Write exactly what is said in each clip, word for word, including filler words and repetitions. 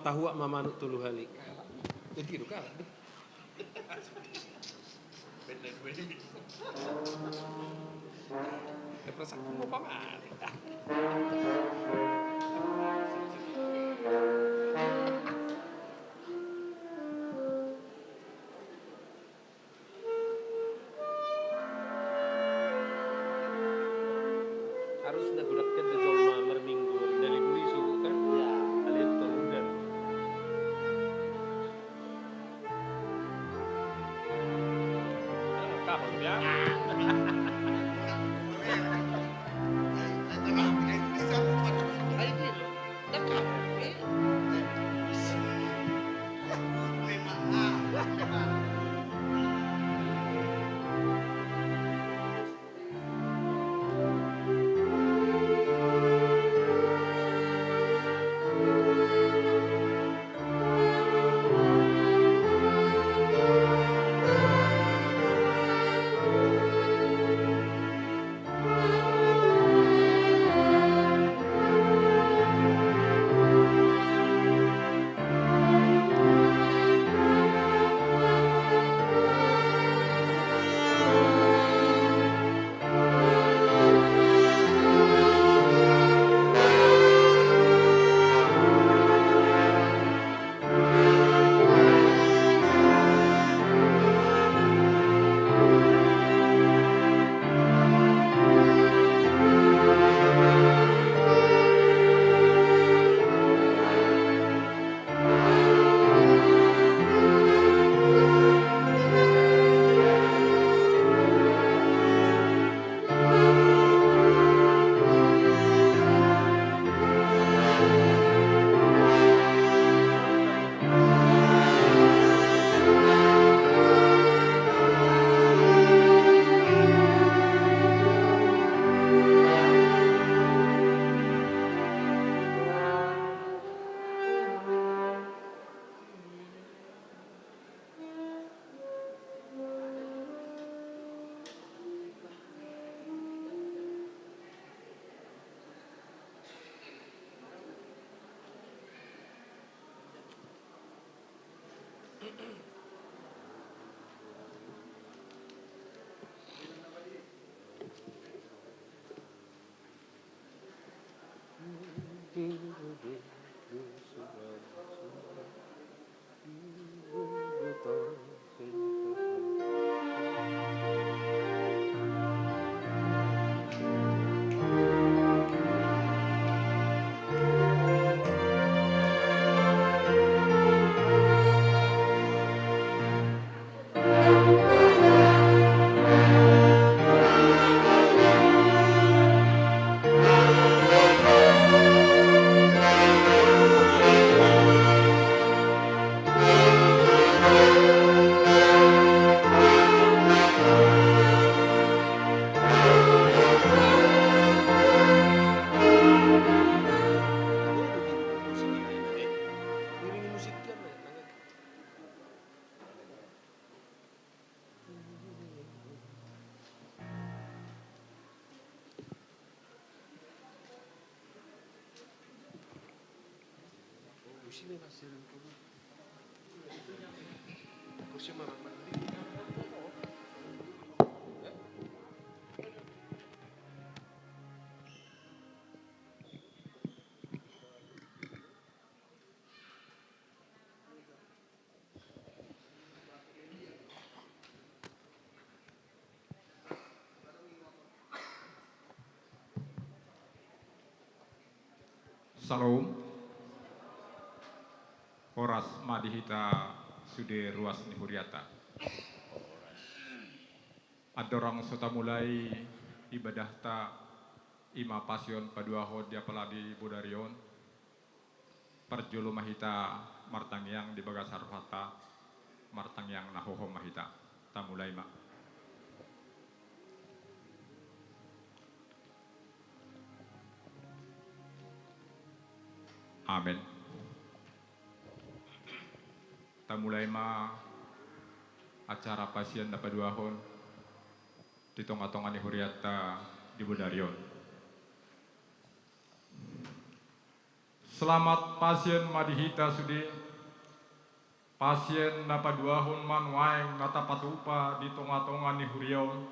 Tahuak ma manuk tolu hali. Jadi do kalah. Bener, bener. Eh, perasaan mau paman. Harus na godang kan da jolma marminggu, na libur i suhut kan? Alai torudan. Ah, kahon ya. Ai, di. Syalom. Horas ma di hita sude ruas ni huriata. Andorang so tamulai ibadahta, i ma pasion paduahon di apala di bodari on. Parjolo ma hita martangiang di bagasan rohanta, martangiang na hohom ma hita. Tamulai ma. Amen. Tamulai ma acara pasion na paduahon di tonga-tonga ni huriata di bodari on. Selamat Passion ma di hita sude. Passion na paduahon ma nuaeng na tapatupa di tonga-tonga ni huria on.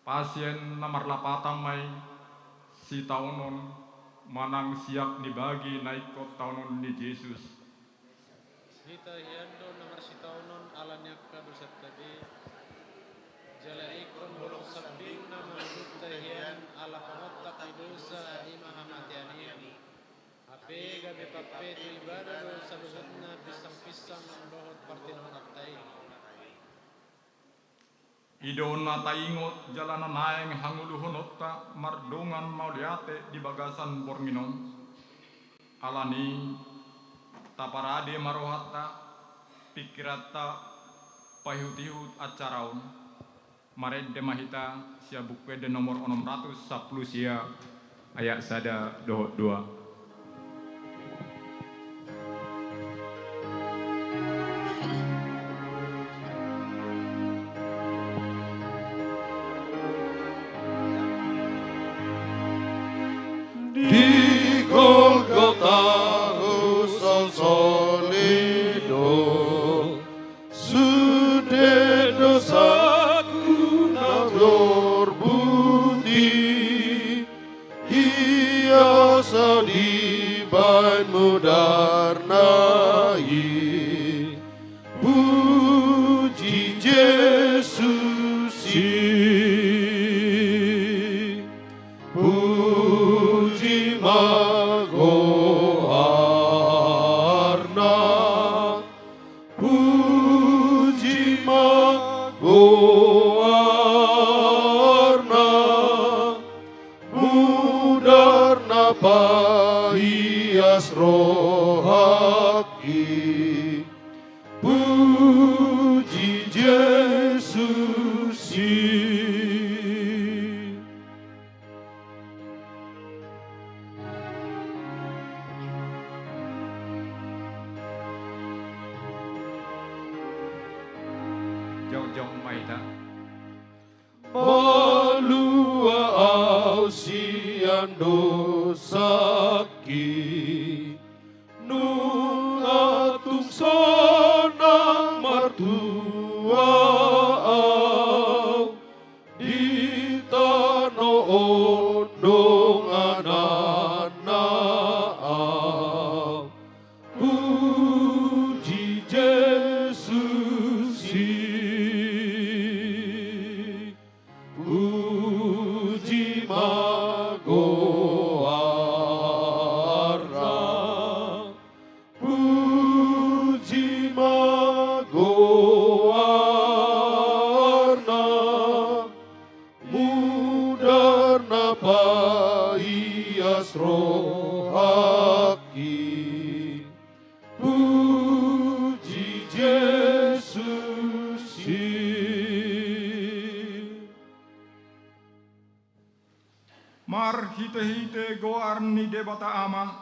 Passion na marlapatan ma i sitaonon manang siap ni bagi na ingkon taonon ni Jesus. Hita hian do na marsitaonon ala ni angka dosanta be. Jala ingkon holong sambing na mangihuthon hita hian ala pangontak ni dosa i ma hamatean i. Hape gabe pampe tu ibana do saluhutna pinsang-pinsang dohot partinongonta i. I do na taingot jala na naeng hangoluhononta mardongan mauliate di bagasan borngin on. Alani i, taparade ma rohanta, pingkiranta, paihut-ihut acara on. Marende ma hita sian Buku Ende nomor onom ratus sampulu sia, ayat sada dohot dua. Di Golgota husolsoli do sude dosaku na torbut i, ia so dibaen mudarna i. Puji Jesus i. Puji ma goarna. Puji ma goarna. Mudarna paias rohangki. Puji Jesus i. Jongjong ma hita. Palua au sian dosangki. Nunga tung sonang martua au di tano on, dongananna au. Puji Jesus i. Puji ma goarna. Puji ma goarna. Mudarna paias rohangki. Puji Jesus i. Marhitehite goar ni Debata Ama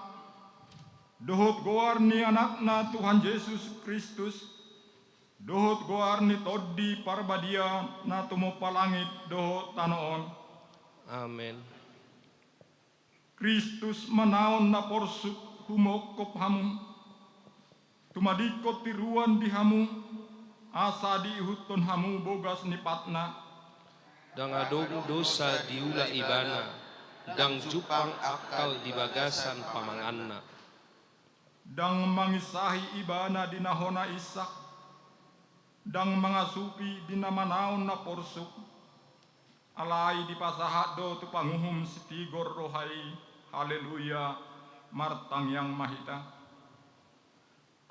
dohot goar ni Anakna Tuhan Jesus Kristus dohot goar ni Tondi Parbadia na tumompa langit dohot tano on. Amen. Kristus manaon na porsuk humongkop hamu, tumadingkon tiruan di hamu, asa diihuthon hamu bogas ni patna. Ndang adong dosa diula Ibana, ndang jumpang angkal di bagasan pamanganna. Ndang manginsahi Ibana di na hona insak, ndang mangasupi di na manaon na porsuk. Alai dipasahat do tu panguhum sitigor roha i. Haleluya. Martangiang ma hita.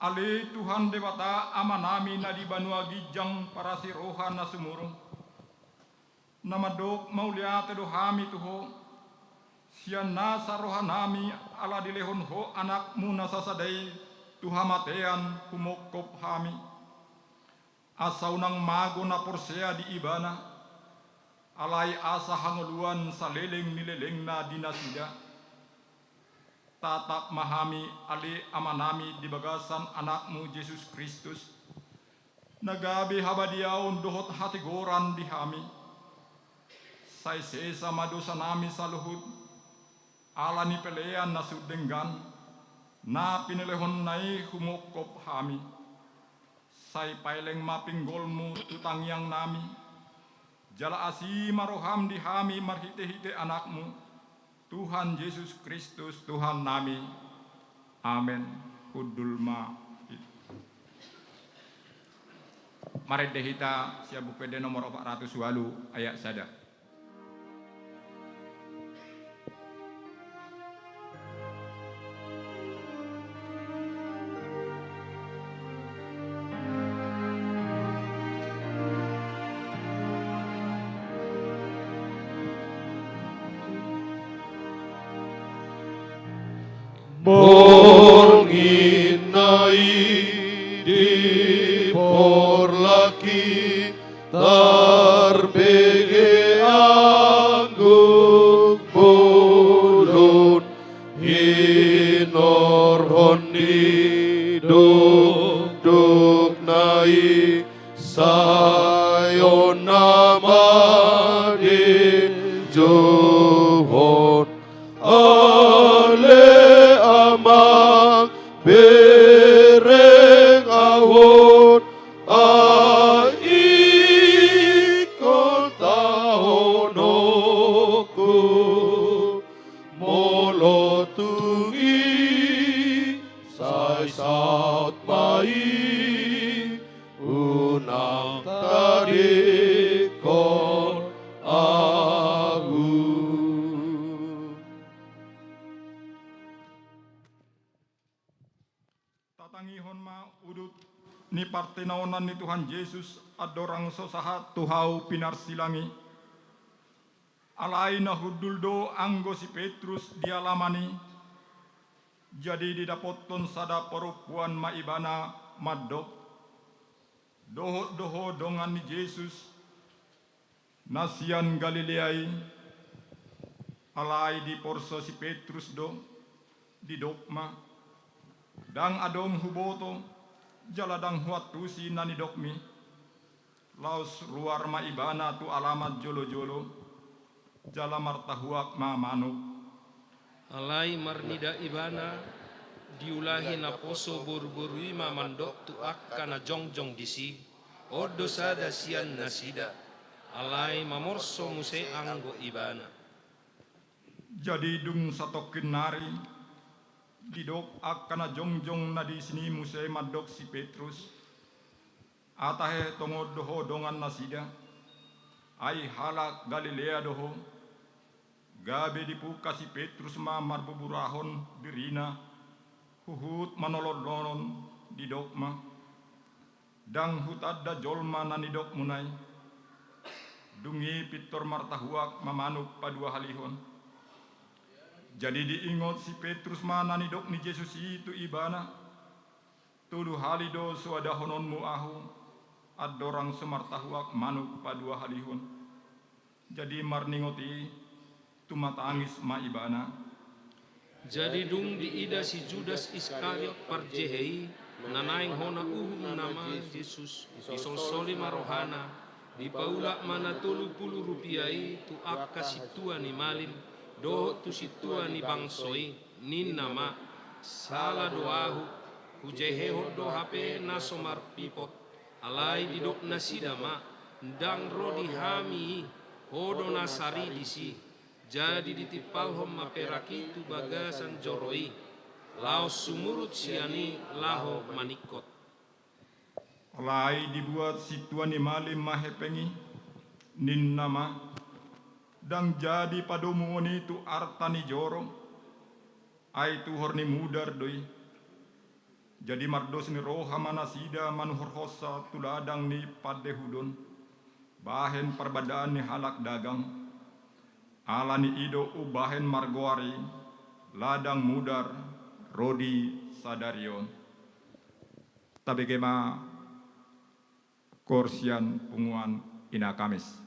Ale Tuhan Debata Amanami na di banua ginjang, parasi roha na sumurung, na mandok mauliate do hami tu Ho, sian nasa rohanami ala dilehon Ho Anakmu na sasada i tu hamatean humongkop hami. Asa unang mago na porsea di Ibana, alai asa hangoluan saleleng ni lelengna di nasida. Tatap ma hami, ale Amanami, di bagasan Anakmu Jesus Kristus, na gabe habadiaon dohot hatigoran di hami. Sai sesa ma dosanami saluhut, ala ni pelean na sun denggan, na pinelehonNa i humongkop hami. Sai paeleng ma pinggolMu tu tangiangnami, jala asi ma rohaM di hami marhitehite AnakMu, Tuhan Jesus Kristus Tuhannami. Amen. Hundul ma. Marende hita sian Buku Ende nomor opat ratus ualu ayat sada. Borngin na i di porlak i tarbege anggo bolon, hinorhon ni dokdokna i sai on nama dijouhon. Ale Amang, bereng ahu on, ai ingkon tahononku. Molo tung i sai saut ma i, unang tadingkon ahu. Tatangihon ma udut ni partinaonan ni Tuhan Jesus andorang so sahat tu hau pinarsilang i. Alai na hundul do anggo si Petrus di alaman i. Jadi didapothon sada parompuan ma ibana mandok, "Dohot do ho dongan ni Jesus na sian Galilea i." Alai diporso si Petrus do, didok ma, "Ndang adong huboto, jala ndang huantusi na nidokmi." Laos ruar ma ibana tu alaman jolojolo, jala martahuak ma manuk. Alai marnida ibana, diulahi naposo boruboru i ma mandok tu angka na jongjong disi, "On do sada sian nasida." Alai mamorso muse anggo ibana. Jadi dung satongkin nari, didok angka na jongjong na disi i muse mandok si Petrus, "Tahe tongon do ho dongan nasida, ai halak Galilea do ho." Gabe dipungka si Petrus ma marbuburahon dirina, huhut manolonlonon, didok ma, "Ndang hutanda jolma na nidokmuna i." Dung i pintor martahuak ma manuk paduahalihon. Jadi diingot si Petrus ma na nidok ni Jesus i tu ibana, "Tolu hali do soadahononmu ahu, andorang so martahuak manuk paduahalihon." Jadi marningot i, tumatangis ma ibana. Jadi dung diida si Judas Iskariot parjehe i, na naeng hona uhum nama Jesus, disolsoli ma rohana, dipaulak ma na tolu pulu rupia i tu angka sintua ni malim dohot tu sintua ni bangso i, ninna ma, "Sala do ahu, hujehehon do hape na so marpipot." Alai didok nasida ma, "Ndang ro di hami i, ho do na sari disi." Jadi ditimpalhon ma perak i tu bagasan joro i, laos sumurut sian i laho maningkot. Alai dibuat sintua ni malim ma hepeng i, ninna ma, "Ndang jadi padomuon i tu arta ni joro, ai tuhor ni mudar do i." Jadi mardos ni roha ma nasida manuhorhonsa tu ladang ni pandehudon, bahen parbandaan ni halak dagang. Ala ni i do umbahen margoar i ladang mudar ro di sadari on. Tabege ma koor sian punguan Ina Kamis.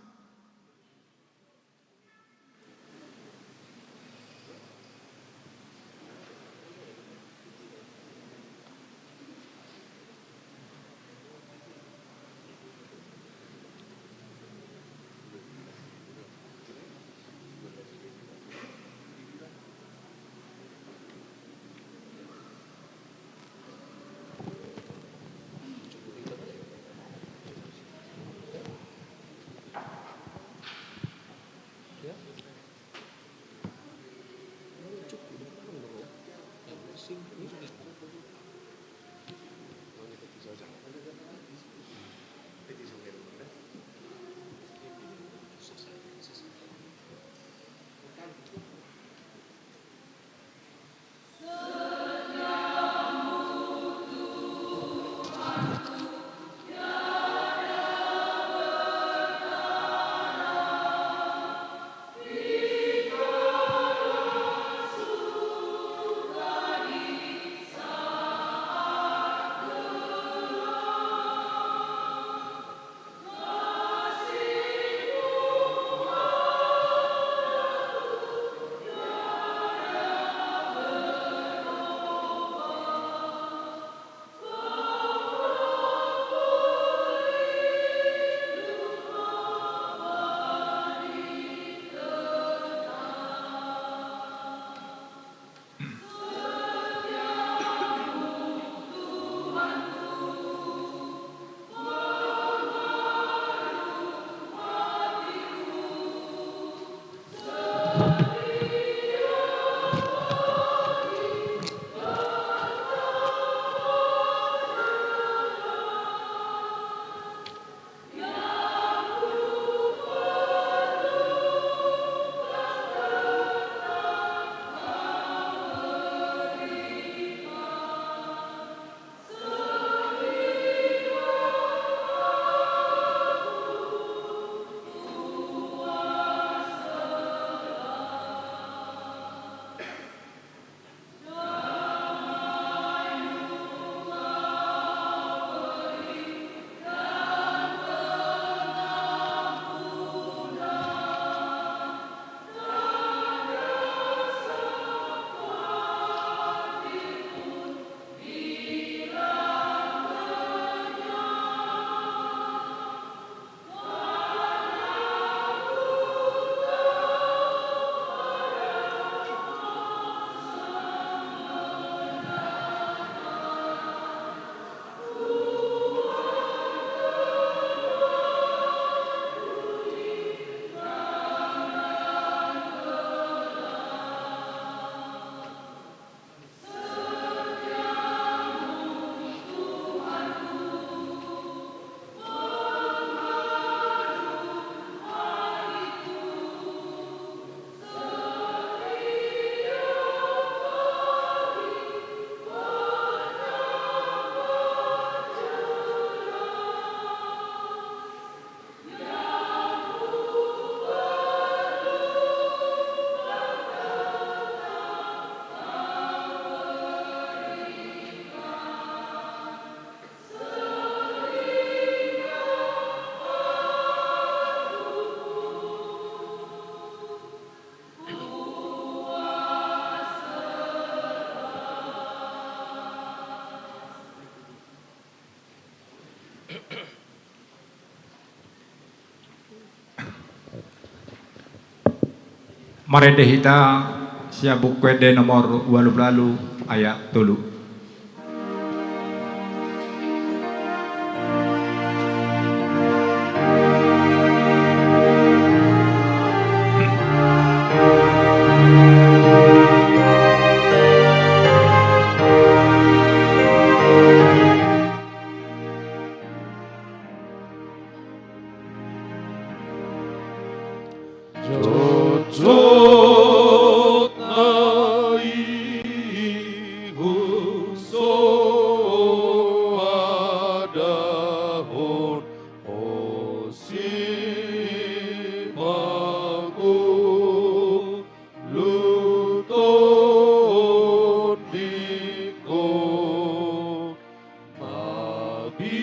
Marende hita sian Buku Ende nomor ualu pulu ualu ayat tolu. Jotjot na i husoadahon ho si pangoluhon di ho. Mabiarlah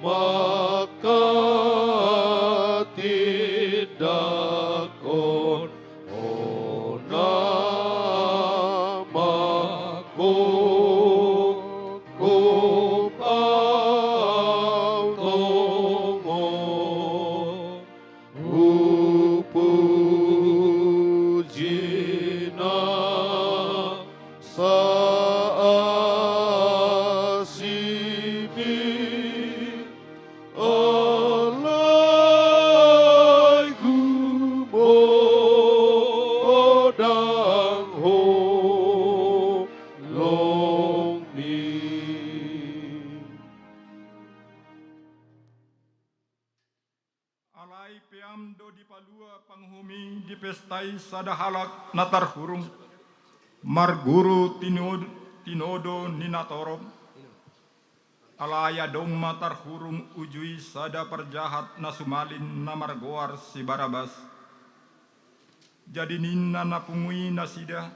manghatindanghon ho nama, gokhon au tongon. Hupuji na saasimi, alai humodang holongmi. Alai peam do dipalua panguhumi di pesta i sada halak na tarhurung, marguru tinod-, tinodo ni natorop. Alai adong ma tarhurung uju i sada parjahat na sumalin na margoar si Barabas. Jadi ninna na pungu i nasida,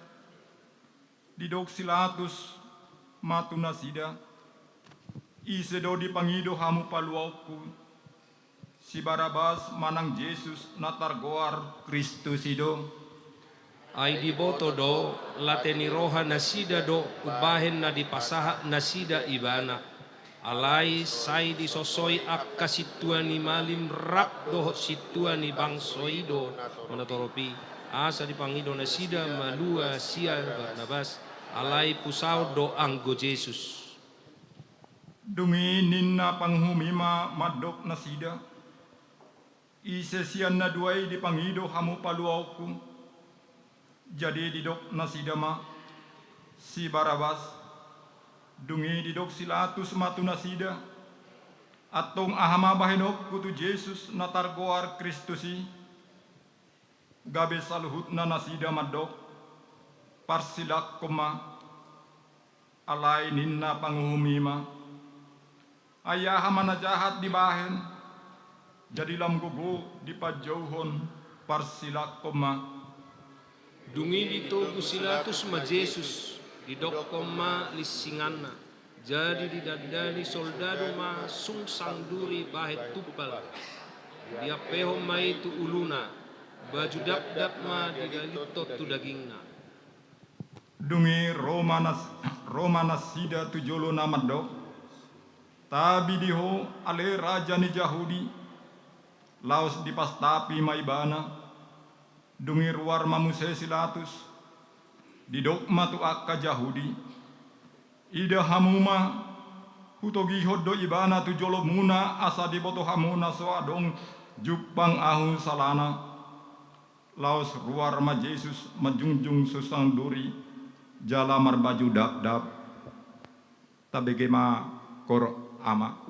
didok si Pilatus ma tu nasida, ise do dipangido hamu paluaonku, si Barabas manang Jesus na targoar Kristus i do? Ai diboto do, late ni roha nasida do umbahen na dipasahat nasida ibana. Alai sai disosoi angka sintua ni malim rap dohot sintua ni bangso i do natorop i, asa dipangido nasida malua sian Barabas, alai pusaon do anggo Jesus. Dung i ninna panguhumi ma mandok nasida, Ise sian na dua i dipangido hamu paluaonku? Jadi didok nasida ma: Si Barabas. Dung i didok si Latus ma tu nasida: Antong aha ma bahenonku tu Jesus na targoar Kristus i? Gabe saluhutna nasida mandok: Parsilangkon ma. Alai ninna panguhum i ma: Ai aha ma na jahat dibahen? Jadi lam gogo dipanjouhon: Parsilangkon ma. Dung i ditogu si Latus ma Jesus, didokkon ma linsinganna. Jadi didandani soldadu ma sungsang duri bahen tumpal. Diampehon ma i tu uluna, baju dapdap ma didalithon tu dagingna. Dung i ro ma nas-, ro ma nasida tu jolona mandok: Tabi di ho ale raja ni Jahudi! Laos dipastapi ma ibana. Dung i ruar ma muse si Latus, didok ma tu angka Jahudi: Ida hamu ma, hutogihon do ibana tu jolomuna asa diboto hamu na so adong jumpang ahu salana. Laos ruar ma Jesus manjungjung sungsang duri jala marbaju dapdap. Tabege ma, Ama.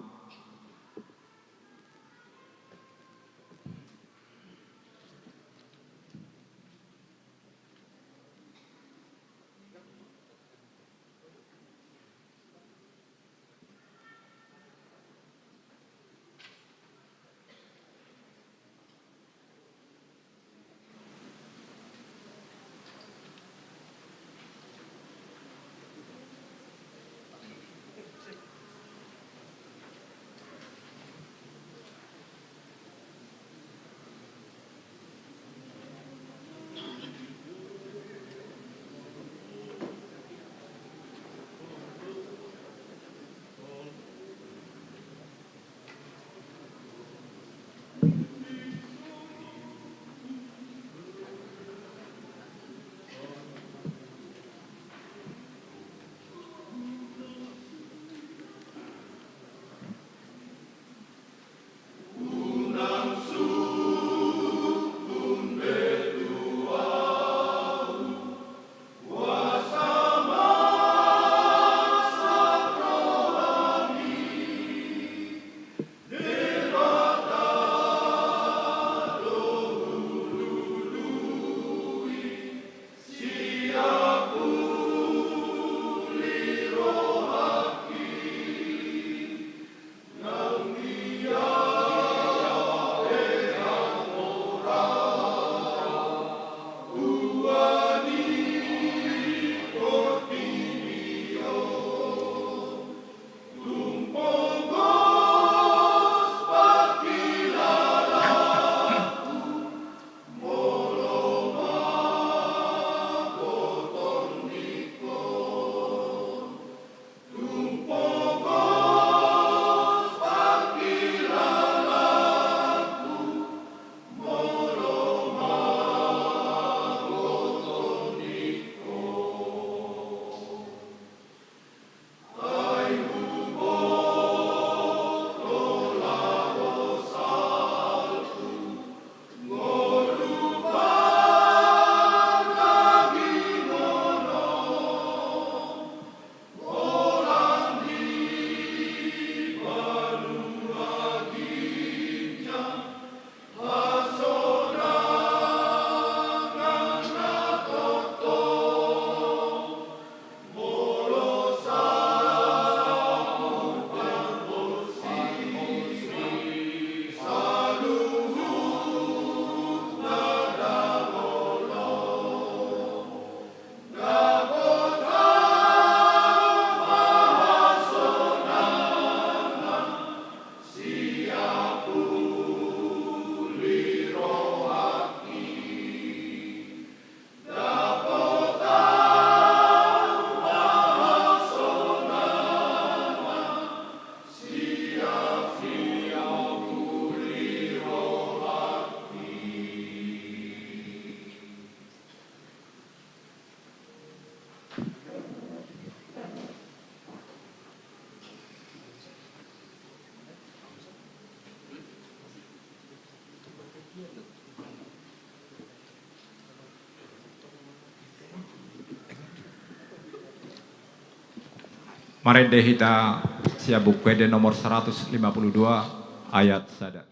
Marende hita sian Buku Ende nomor seratus lima puluh dua, ayat sada.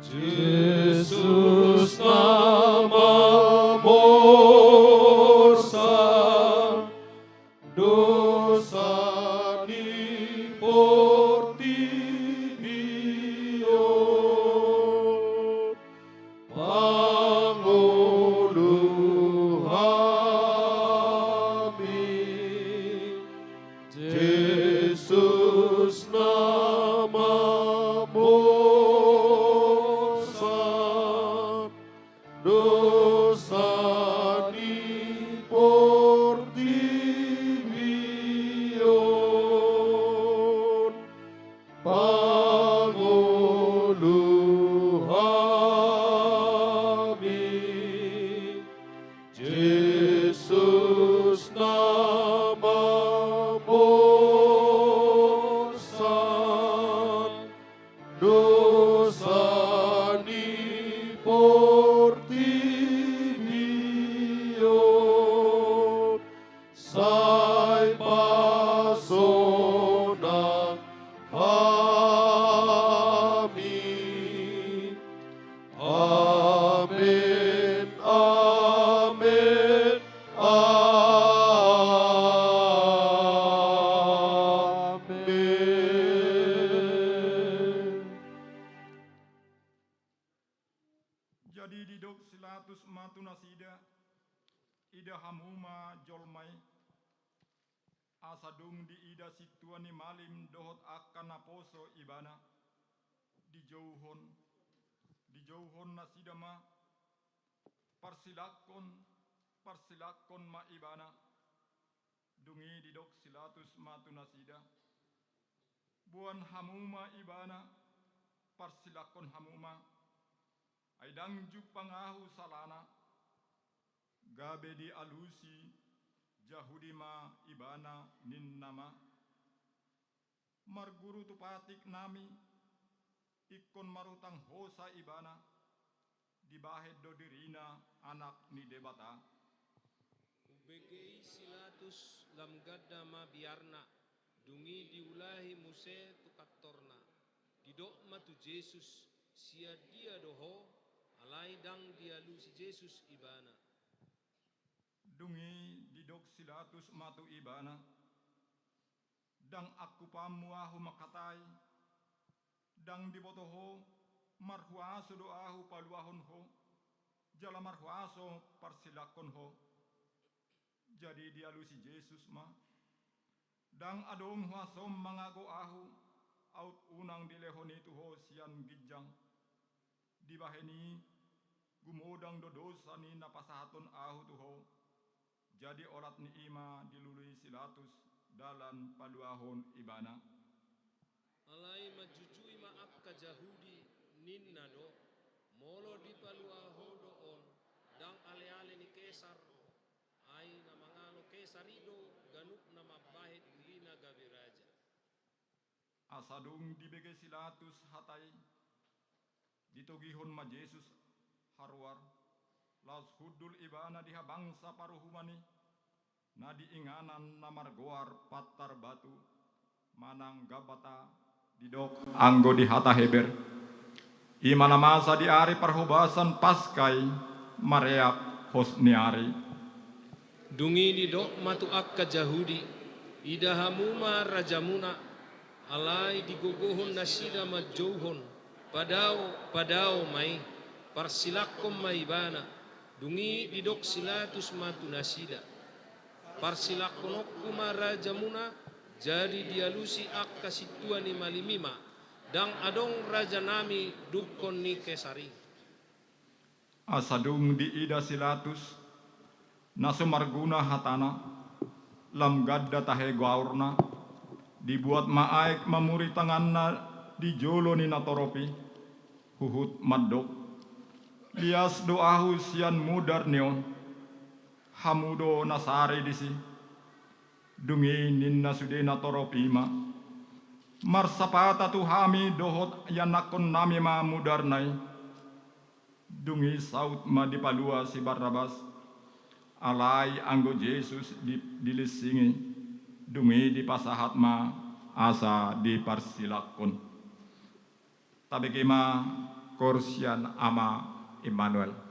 Jesus na mamorsan dosa ni portibi on, pangolu hami. Jesus na mamorsan dosa ni portibi on, pangolu hami. Jesus na mamorsan dosa ni portibi on, sai pasonang hami. Amen, amen, amen. Jadi didok si Latus ma tu nasida: Ida hamu ma jolma i, asa dung diida sintua ni malim dohot angka naposo ibana, dijouhon, dijouhon nasida ma: Parsilangkon, parsilangkon ma ibana. Dung i didok si Latus ma tu nasida: Boan hamu ma ibana, parsilangkon hamu ma, ai ndang jumpang ahu salana. Gabe dialusi Jahudi ma ibana, ninna ma: Marguru tu patik nami, ingkon marhutang hosa ibana, dibahen do dirina Anak ni Debata. Umbege i si Latus lam ganda ma biarna, dung i diulahi muse tu kantorna. Didok ma tu Jesus: Sian dia do ho? Alai ndang dialusi Jesus ibana. Dung i didok si Latus ma tu ibana: Ndang angkupanmu ahu manghatai, ndang diboto ho, marhuaso do ahu paluahon ho, jala marhuaso parsilangkon ho. Jadi dialusi Jesus ma: Ndang adong huasom mangago ahu, aut unang dilehon i tu ho sian ginjang. Dibahen i, gumodang do dosa ni na pasahathon ahu tu ho. Jadi olat ni i ma dilului si Latus dalan paluahon ibana. Alai manjujui ma angka Jahudi, ninna do: Molo dipalua ho do on, ndang aleale ni Kesar, ai na mangalo Kesar i do ganup na mambahen dirina gabe raja. Asa dung dibege si Latus hata i, ditogihon ma Jesus haruar, laos hundul ibana di habangsa paruhuman i, na di inganan na margoar Pantar Batu, manang Gabata didok anggo di hata Heber. I ma na masa di ari parhobasan Paska i, mareak hos ni ari. Dung i didok ma tu angka Jahudi: Ida hamu ma rajamuna. Alai digogohon nasida manjouhon: Padao, padao ma i, parsilangkon ma ibana. Dung i didok si Latus ma tu nasida: Parsilangkononku ma rajamuna. Jadi dialusi angka sintua ni malim i ma: Ndang adong raja nami dungkon ni Kesar i. Asa dung diida si Latus na so marguna hatana, lam ganda tahe goarna, dibuat ma aek mamuri tanganna di jolo ni natorop i, huhut mandok: Lias do ahu sian mudar ni on. Hamu do na sari disi. Dung i ninna sude na torop i ma: Marsapata tu hami dohot ianakkonnami ma mudarna i. Dung i saut ma dipalua si Barrabas, alai anggo Jesus di-, dilinsingi, dung i dipasahat ma asa diparsilanghon. Tabege ma koor sian Ama Immanuel.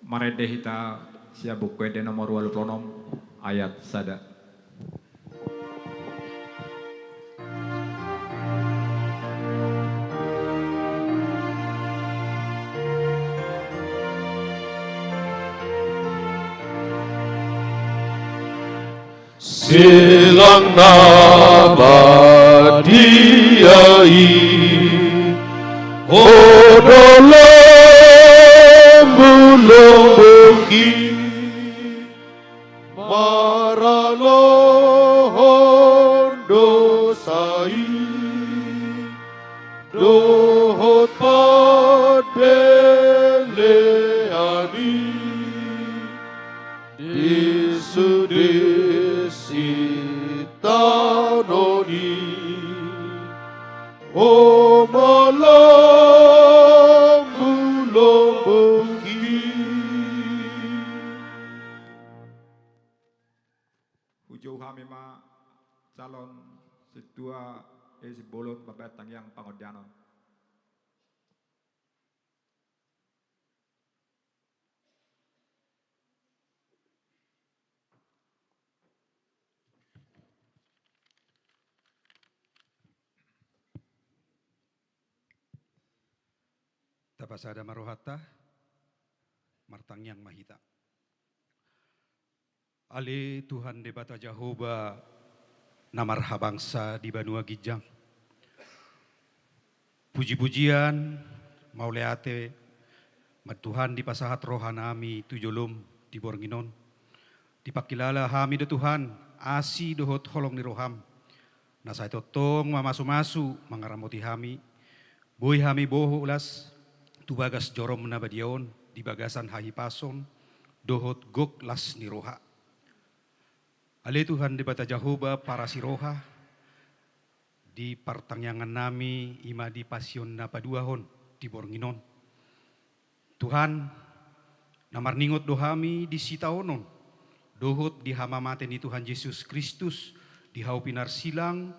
Marende hita sian Buku Ende nomor ualu pulu onom, ayat sada. Silang na badia i, ho do lombung-lombungki, maralohon dosa i dohot parbelean i di sude sitaonon i, ho ma lombung-lombungki. Hujou hami ma calon sintua, eh, Simbolon mambahen tangiang pangondianon. Tapasada ma rohanta, martangiang ma hita. Ale Tuhan Debata Jahowa na marhabangsa di banua ginjang. Puji-pujian, mauliate ma Tuhan dipasahat rohanami tu jolom di borngin on. Dipangkilala hami do Tuhan, asi dohot holong ni roham. Na sai tongtong mamasu-masu mangaramoti hami, boi hami bolas tu bagas jorom na badia on di bagasan hahipason dohot gok las ni roha. Ale Tuhan Debata Jahowa parasi roha, di partangiangannami i ma di pasion na paduahon di borngin on. Tuhan, na marningot do hami di sitaonon dohot di hamamate ni Tuhan Jesus Kristus di hau pinarsilang,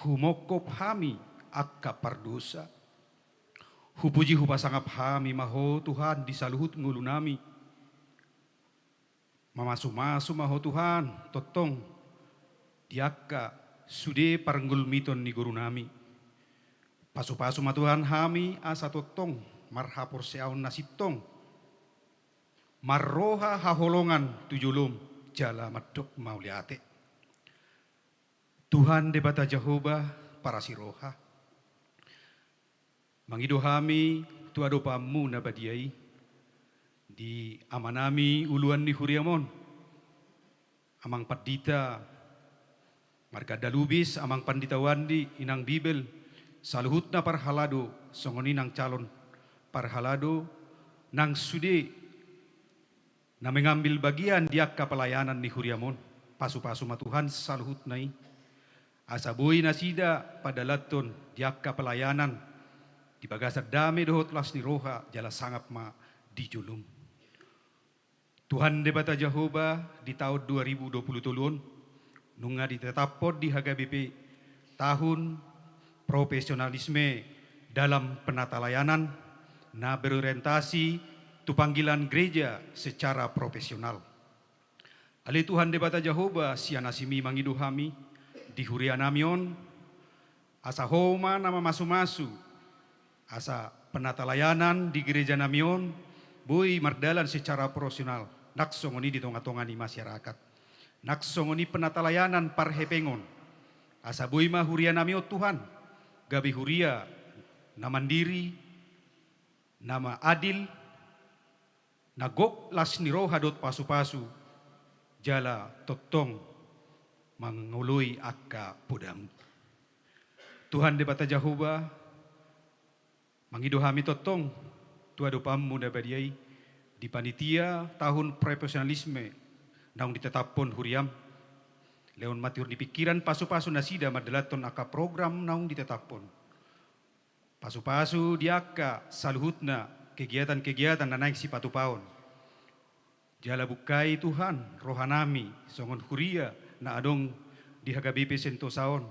humongkop hami angka pardosa. Hupuji hupasangap hami ma Ho Tuhan di saluhut ngolunami. Mamasu-masu ma Ho Tuhan tongtong di angka sude parngolumiton ni gorunami. Pasu-pasu ma Tuhan hami asa tongtong marhaporseaon na sintong, marroha haholongan tu jolom jala mandok mauliate. Tuhan Debata Jahowa parasi roha, mangido hami tu adopanmu na badia i, di amanami uluan ni huriam on, Amang Pandita Marganda Lubis, Amang Pandita Wandi, Inang Bibel, saluhutna parhalado, songon i nang calon parhalado, nang sude na mengambil bagian di angka pelayanan ni huriam on. Pasu-pasu ma Tuhan saluhutna i, asa boi nasida padalanhon di angka pelayanan di bagasan dame dohot las ni roha jala sangap ma di jolom. Tuhan Debata Jahowa, di taon dua ribu dua puluh tolu on, nunga ditetaphon di H K B P tahun profesionalisme dalam penatalayanan na berorientasi tu panggilan gereja secara profesional. Ale Tuhan Debata Jahowa, sian asimi mangido hami di hurianami on, asa Ho ma na mamasu-masu, asa penatalayanan di gerejanami on boi mardalan secara profesional, nang songon i di tonga-tonga ni masyarakat, nang songon i penatalayanan parhepengon, asa boi ma hurianami on Tuhan gabe huria na mandiri, na adil, na gok las ni roha dohot pasu-pasu, jala tongtong mangoloi angka podamu. Tuhan Debata Jahowa, mangido hami tongtong tu adopanmu na badia i di panitia tahun profesionalisme naung ditetaphon huriam. Lehon ma tiur ni pingkiran, pasu-pasu nasida mandalanhon angka program naung ditetaphon. Pasu-pasu di angka saluhutna kegiatan-kegiatan na naeng sipatupaon. Jala bukai Tuhan rohanami songon huria na adong di H K B P Sentosa on,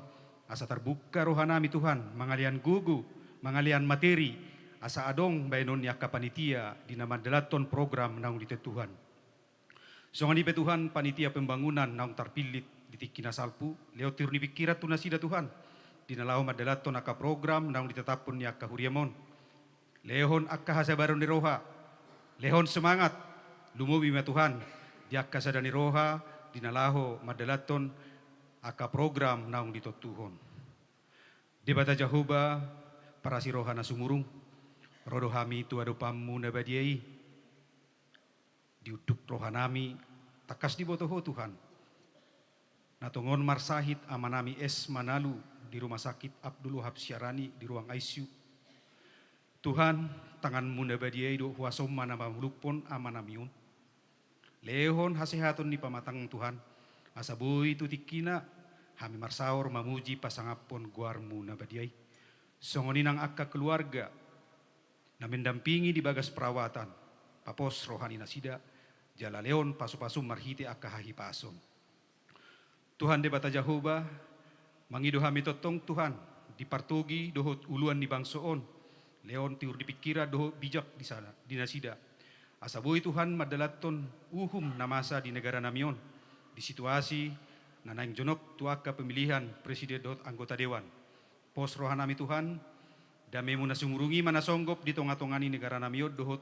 asa tarbuka rohanami Tuhan, mangalean gogo, mangalean materi, asa adong baenon ni angka panitia di na mandalanhon program naung ditontuhon. Songon i pe Tuhan, panitia pembangunan naung tarpillit di tingki na salpu, lehon tiur ni pingkiran tu nasida Tuhan, di na laho mandalanhon angka program naung ditataphon ni angka huriam on. Lehon angka hasabaron ni roha, lehon semangat, lumobi ma Tuhan, di angka sada ni roha, di na laho mandalanhon angka program naung ditontuhon. Debata Jahowa, parasi roha na sumurung, ro do hami tu adopanMu na badia i. Di unduk rohanami, tangkas diboto Ho Tuhan. Na tongon marsahit amanami S Manalu di Rumah Sakit Abdul Wahab Syarani di ruang I C U. Tuhan, tanganMu na badia i dohot huasoM ma na mangulungkon amanami on. Lehon hasehaton ni pamatang Tuhan, asa boi tu tingkina hami marsaor mamuji pasangaphon goarMu na badia i. Songon i nang angka keluarga na mendampingi di bagas perawatan, papos roha ni nasida, jala lehon pasupasu marhite angka hahipason. Tuhan Debata Jahowa, mangido hami tongtong Tuhan, di partogi dohot uluan ni bangso on, lehon tiur ni pingkiran dohot bijak di sana, di nasida. Asa boi Tuhan mandalanhon uhum na masa di negaranami on, di situasi na naeng jonok tu angka pemilihan presiden dohot anggota dewan. Pos rohanami Tuhan, dameMu na sumurung i ma na songgop di tongatonga ni negaranami on dohot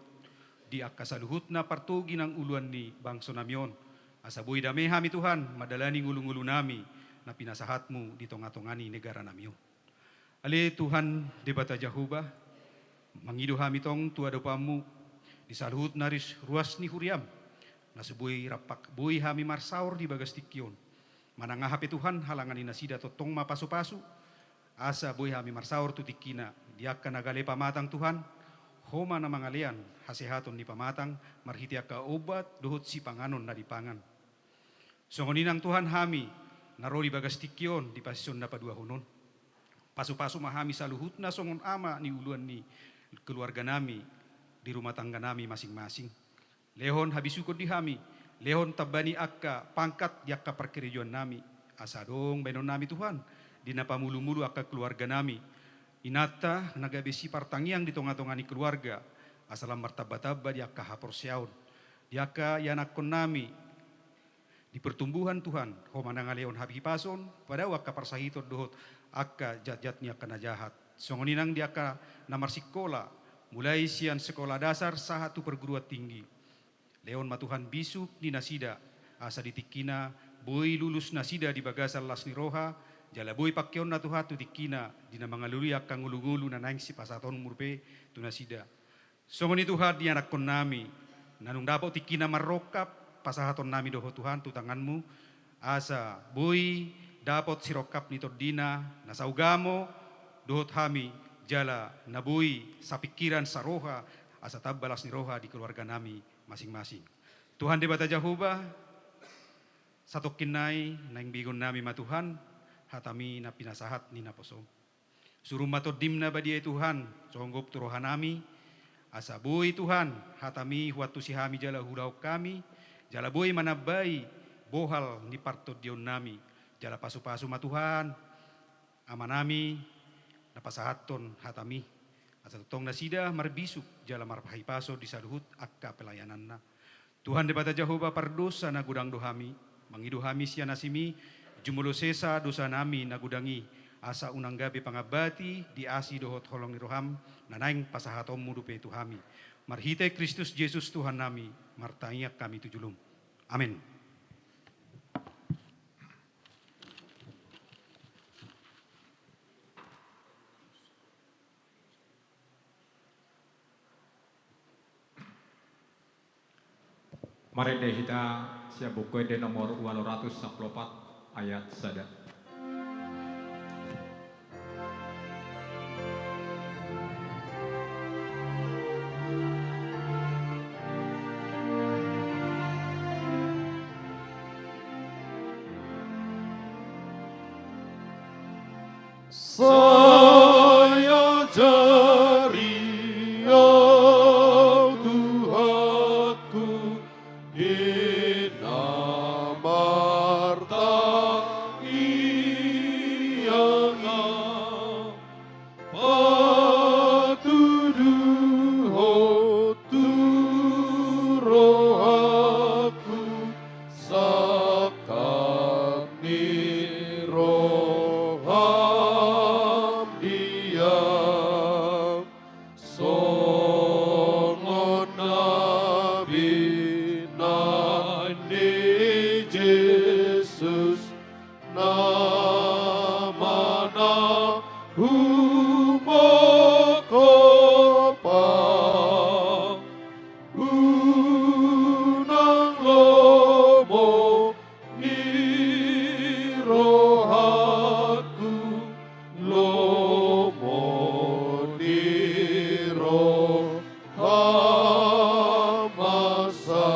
di angka saluhutna partogi nang uluan ni bangsonami on. Asa boi dame hami Tuhan, mandalani ngolungolunami, na pinasahatMu di tongatonga ni negaranami on. Ale Tuhan Debata Jahowa, mangido hami tong tu adopanMu, di saluhutna ris-, ruas ni huriaM, na so boi rap-, boi hami marsaor di bagas tingki on. Manang aha pe Tuhan, halangan ni nasida tongtong ma pasupasu, asa boi hami marsaor tu tingkina, di angka na gale pamatang Tuhan, Ho ma na mangalean hasehaton ni pamatang, marhite angka obat dohot sipanganon na dipangan. Songon i nang Tuhan hami, na ro di bagas tingki on di pasisonta paduahon on. Pasupasu ma hami saluhutna songon ama ni uluan ni keluarganami, di rumah tangganami masing-masing. Lehon habisukon di hami, lehon tamba ni angka pangkat di angka parkarejoannami, asa adong baenonnami Tuhan, di na pamulumulu angka keluarganami. Inanta na gabe sipartangiang di tongatonga ni keluarga, asa lam martambatamba di angka haporseaon, di angka ianakkonnami, di pertumbuhan Tuhan, Ho ma na mangalehon hahipason, padao angka parsahiton dohot angka jatjat ni angka na jahat. Songon i nang di angka na marsikola, mulai sian sekolah dasar sahat tu perguruan tinggi. Lehon ma Tuhan bisuk ni nasida, asa di tingkina boi lulus nasida di bagasan las ni roha, jala boi pangkeonna Tuhan tu tingkina, di na mangalului angka ngolungolu na naeng sipasahatonMu dope tu nasida. Songon i Tuhan di anakkonnami, na nunga dapot tingkina marrongkap, pasahatonnami do Ho Tuhan tu tanganMu, asa boi dapot sirongkap ni tondina, na saugamo dohot hami, jala na boi sapingkiran saroha, asa tamba las ni roha di keluarganami masing-masing. Tuhan Debata Jahowa, satongkin nai naeng begonnami ma Tuhan, hataMi na pinasahat ni naposoM. Surung ma TondiM na badia i Tuhan, songgop tu rohanami, asa boi Tuhan, hataMi huantusi hami jala huulahon hami, jala boi manambai bohal ni partondionnami, jala pasupasu ma Tuhan, amanami, na pasahathon hataMi, asa tongtong nasida marbisuk jala marhahipason di saluhut angka pelayananna. Tuhan Debata Jahowa, pardosa na godang do hami, mangido hami sian asiMi, jumolo sesa dosanami na godang i, asa unang gabe pangambati di asi dohot holong ni rohaM, na naeng pasahatonMu dope tu hami. Marhite Kristus Jesus Tuhannami, martangiang hami tu joloM. Amen. Marende hita sian Buku Ende nomor ualu ratus sampulu opat, ayat sada. Sai ajari Au, Tuhanku, di na martangiang Au, patudu Inang ni Jesus, na manahumhon ho, unang lomo ni rohangku, lomo ni roha ma sa.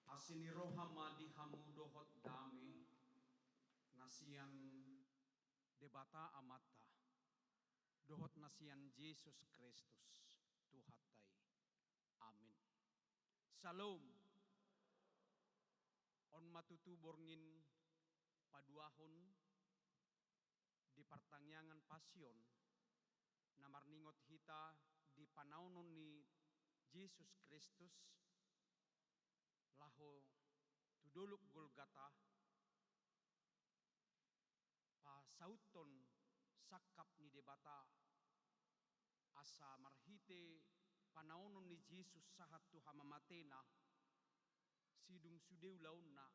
Asi ni roha ma di hamu dohot dame, na sian Debata Amanta, dohot na sian Jesus Kristus Tuhanta i. Amin. Syalom. On ma tutu borngin paduahon di partangiangan Pasion, na marningot hita di panaonon ni Jesus Kristus laho tu dolok Golgata, pasauthon sangkap ni Debata, asa marhite panaonon ni Jesus sahat tu hamamatena, sidung sude ulaonna,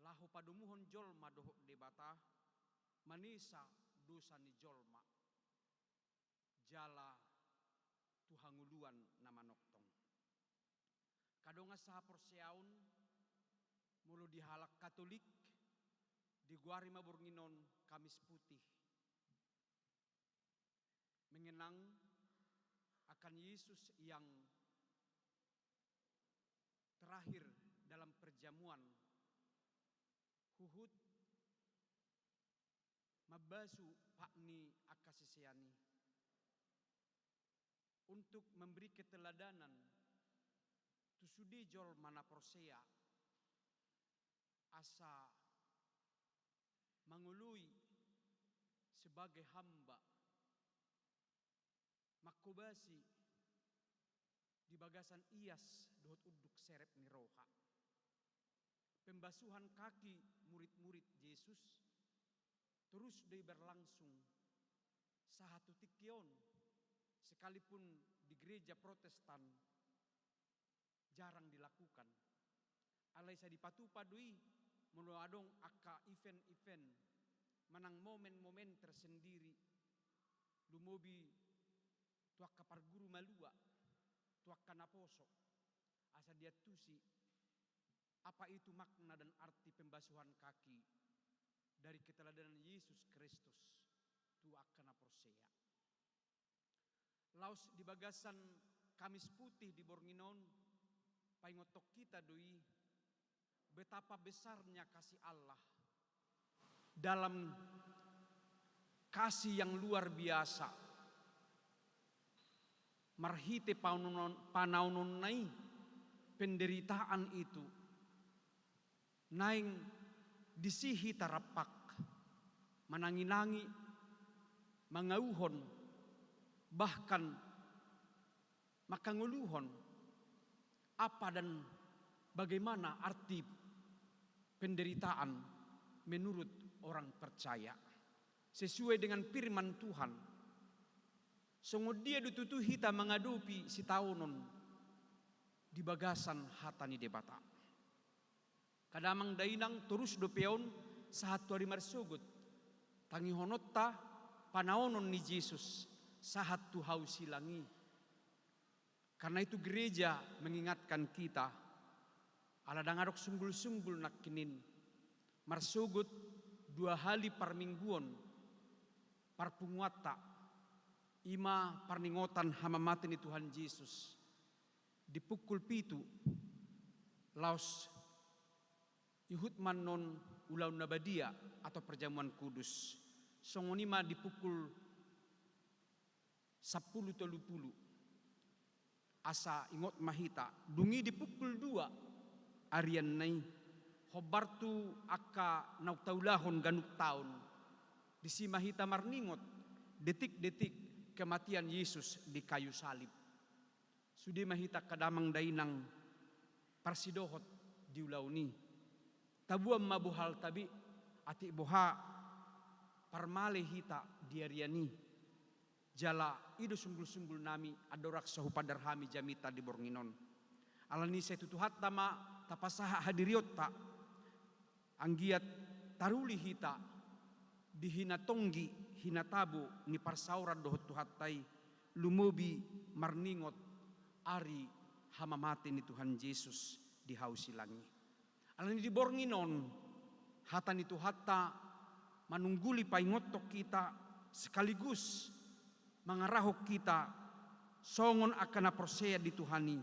laho padomuhon jolma dohot Debata, manesa dosa ni jolma, jala tu hangoluan na manongtong. Angka dongan sahaporseaon, molo di halak Katolik, digoari ma borngin on Kamis Putih, mengenang akan Yesus yang terakhir dalam perjamuan, huhut mambasu pat ni angka sisean i, untuk memberi keteladanan tu sude jolma na porsea, asa mangoloi sebagai hamba, manghobasi di bagasan ias dohot unduk serep ni roha. Pembasuhan kaki murid-murid Jesus torus do i berlangsung sahat tu tingki on, sekalipun di gereja Protestan jarang dilakukan. Alai sai dipatupa do i, molo adong angka event-event manang momen-momen tersendiri, lumobi tu angka parguru malua, tu angka naposo, asa diantusi apa itu makna dan arti pembasuhan kaki dari keteladanan Yesus Kristus tu angka na porsea. Laos di bagasan Kamis Putih di borngin on, paingothon hita do i betapa besarnya kasih Allah dalam kasih yang luar biasa. Marhite panaonon, panaononna i, penderitaan itu, naeng disi hita rampak, manangi-nangi, mangauhon, bahkan mangkangoluhon apa dan bagaimana arti penderitaan menurut orang percaya. Sesuai dengan firman Tuhan, songon dia do tutu hita mangadopi sitaonon di bagasan hata ni Debata. Angka damang dainang, torus dope on sahat tu ari marsogot tangihononta panaonon ni Jesus sahat tu hau silang i. Karena itu gereja mengingatkan kita, ala ndang adong sunggul-sunggul nangkining marsogot dua hali parmingguon parpunguanta, i ma parningotan hamamate ni Tuhan Jesus di pukul pitu, laos ihut ma annon ulaon na badia atau perjamuan kudus. Songon i ma di pukul sampulu tolu pulu. Asa ingot ma hita, dung i di pukul dua arianna i, hombar tu angka naung taulahon ganup taon, disi ma hita marningot detik-detik kematian Yesus di kayu salib. Sude ma hita angka damang dainang parsidohot di ulaon i. Taboan ma bohalta be, atik boha parmale hita di arian i. Jala i do sunggul-sunggul nami andorang so hupaandar hami jamita di borngin on. Alani i sai tu Tuhanta ma tapasahat hadirionta, anggiat taruli hita di hinatonggi, hinatabo ni parsaoran dohot Tuhanta i, lumobi marningot ari hamamate ni Tuhan Jesus di hau silang i. Alani di borngin on, hata ni Tuhanta manungguli paingothon hita sekaligus mangarahon hita songon angka na porsea di Tuhan i,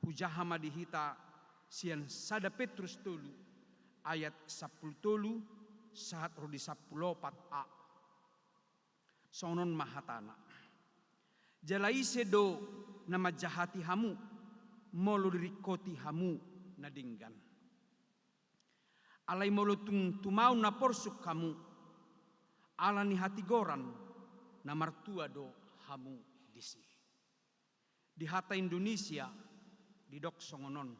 hujaha ma di hita sian sada Petrus tolu ayat sampulu tolu sahat ro di sampulu opat a. Songon on ma hatana. Jala ise do na manjahati hamu, molo diringkoti hamu na denggan? Alai molo tung tumaon na porsuk hamu, ala ni hatigoran na martua do hamu disi. Di hata Indonesia didok songon on,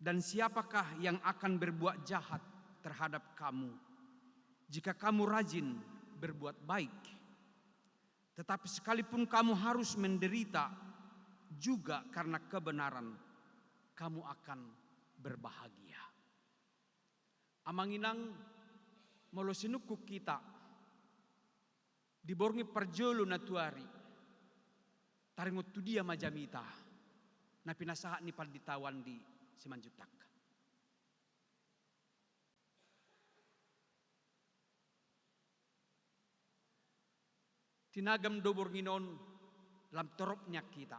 dan siapakah yang akan berbuat jahat terhadap kamu, jika kamu rajin berbuat baik? Tetapi sekalipun kamu harus menderita juga karena kebenaran, kamu akan berbahagia. Amang inang, molo sinungkun hita di borngin parjolo na tuari, taringot tu dia ma jamita na pinasahat ni pandita Wandi Simanjuntak? Tinagam do borngin on lam torop nian hita.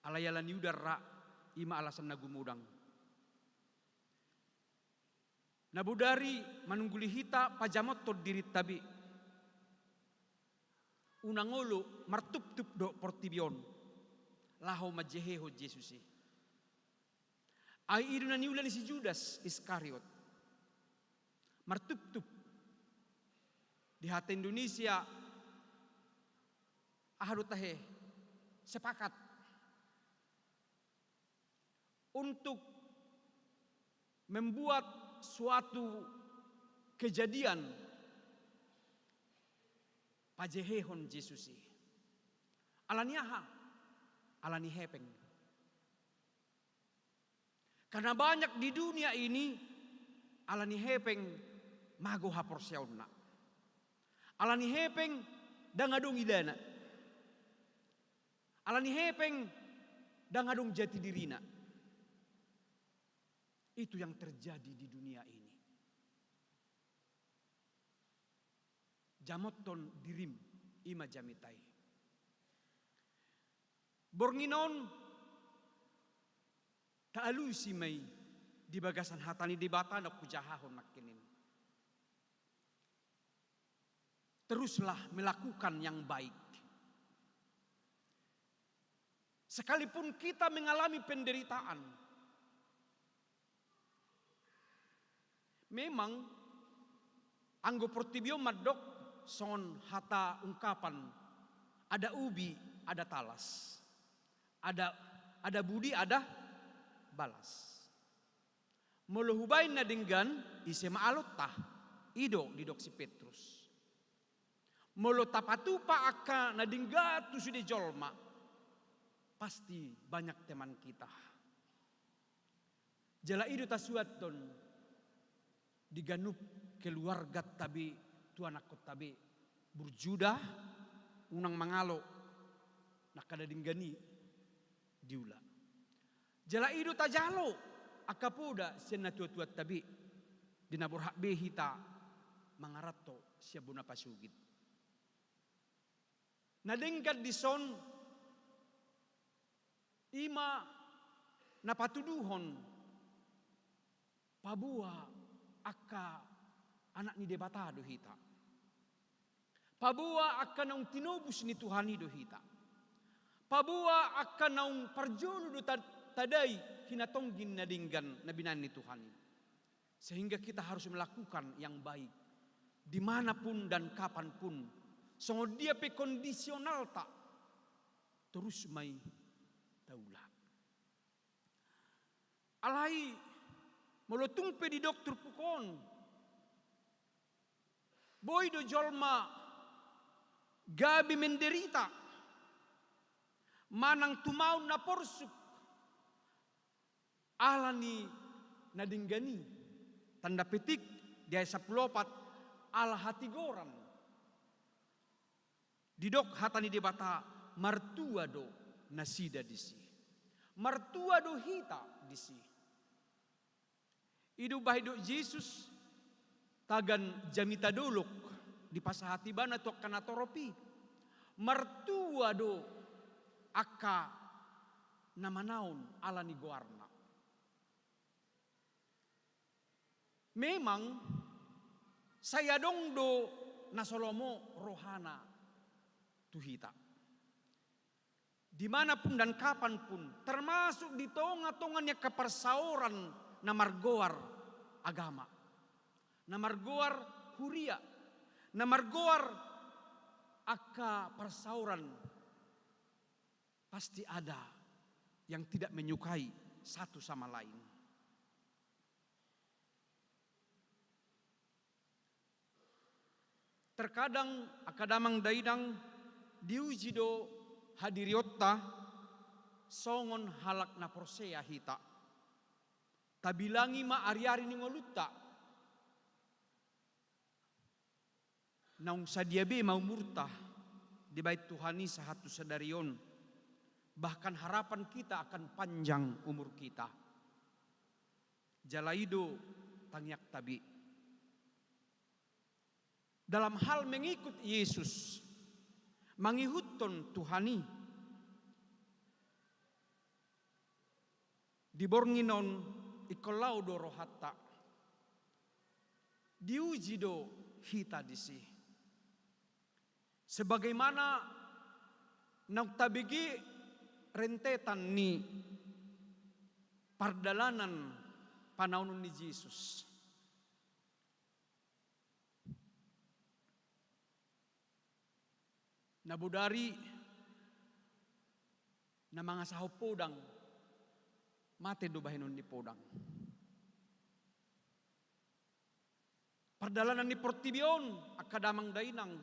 Alai ala ni udan ra, i ma alasan na gumodang. Na bodari manungguli hita pajamothon dirinta be. Unang olo martuptup dohot portibi on laho manjehehon Jesus i. Ai i do na niula ni si Judas Iskariot. Martuptup. Di hata Indonesia, aha do tahe, sepakat untuk membuat suatu kejadian pajehehon Jesus i. Ala ni aha? Ala ni hepeng. Karena banyak di dunia ini, ala ni hepeng mago haporseaonna. Ala ni hepeng ndang adong ilana. Ala ni hepeng ndang adong jati dirina. Itu yang terjadi di dunia ini. Jamothon dirim, i ma jamita i. Borngin on taalusi ma i di bagasan hata ni Debata na hujahahon nangkin i. Teruslah melakukan yang baik. Sekalipun kita mengalami penderitaan, memang anggo portibi on mandok songon hata ungkapan, ada ubi, ada talas. Ada, ada budi, ada balas. Molo hubaen na denggan, ise ma alonta? I do didok si Petrus. Molo tapatupa angka na denggan tu sude jolma, pasti banyak teman kita. Jala i do tasuathon di ganup keluarganta be, tu anakkonta be, burju da, unang mangalo na angka na denggan i diula. Jala i do tajalo angka poda sian natuatuanta be, di na borhat be hita mangaranto sian bona pasogit. Na denggan dison i ma na patuduhon paboa angka anak ni Debata do hita. Paboa angka naung tinobus ni Tuhan i do hita. Paboa angka naung parjolo do ta-, tadai hinatonggi na denggan na binaen ni Tuhan i. Sehingga kita harus melakukan yang baik dimanapun dan kapanpun. Songon dia pe kondisionalta, torus ma i taula. Alai molo tung pe didok turpuk on, boi do jolma gabe menderita, manang tumaon na porsuk, ala ni na denggan i. Tanda petik di ayat sampulu opat, ala hatigoran. Didok hata ni Debata, martua do nasida disi. Martua do hita disi. I do umbahen didok Jesus, tagan jamita dolok dipasahat ibana tu angka natorop i. Martua do angka na manaon ala ni goarna. Memang sai adong do na so lomo rohana tu hita. Di mana pun dan kapan pun, termasuk di tonga-tonga ni angka parsaoran na margoar agama, na margoar huria, na margoar angka parsaoran, pasti ada yang tidak menyukai satu sama lain. Terkadang angka damang dainang, diuji do hadirionta songon halak na porsea hita. Tabilangi ma ari-ari ni ngolunta. Naung sadia be ma umurta dibahen Tuhan i sahat tu sadari on. Bahkan harapan kita akan panjang umur kita. Jala i do tangiangta be. Dalam hal mengikut Yesus, mangihuthon Tuhan i, di borngin on ingkon laho do rohanta. Diuji do hita disi. Sebagaimana naung tabege rentetan ni pardalanan panaonon ni Jesus. Na bodari na mangasahon podang, mate do bahenon ni podang. Pardalanan ni portibi on, angka damang dainang,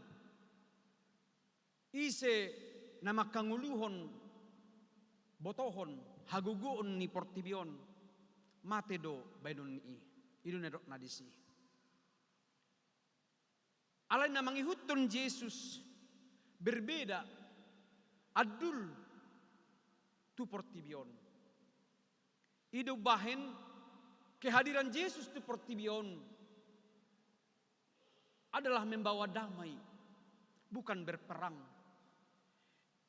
ise na mangkangoluhon, botohon, hagogoon ni portibi on, mate do bahenon ni i. I do na nidokna disi. Alai na mangihuthon Jesus berbeda, andul tu portibi on. I do umbahen kehadiran Jesus tu portibi on adalah membawa damai, bukan berperang.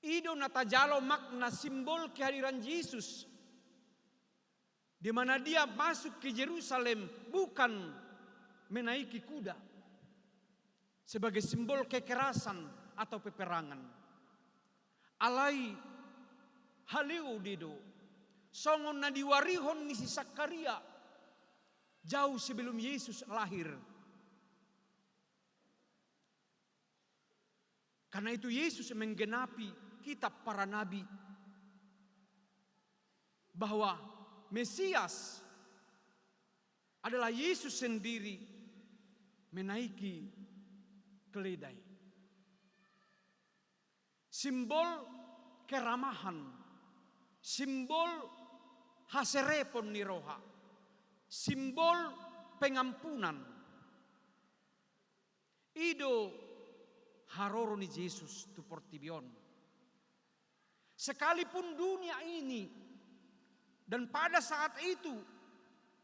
I do na tajalo makna simbol kehadiran Jesus. Di mana dia masuk ke Jerusalem bukan menaiki kuda sebagai simbol kekerasan atau peperangan. Alai haleo dia do, songon na diwarihon ni si Sakaria jauh sebelum Yesus lahir. Karena itu Yesus menggenapi kitab para nabi bahwa Mesias adalah Yesus sendiri menaiki keledai. Simbol keramahan, simbol haserepon ni roha, simbol pengampunan. I do haroro ni Jesus tu portibi on. Sekalipun dunia ini dan pada saat itu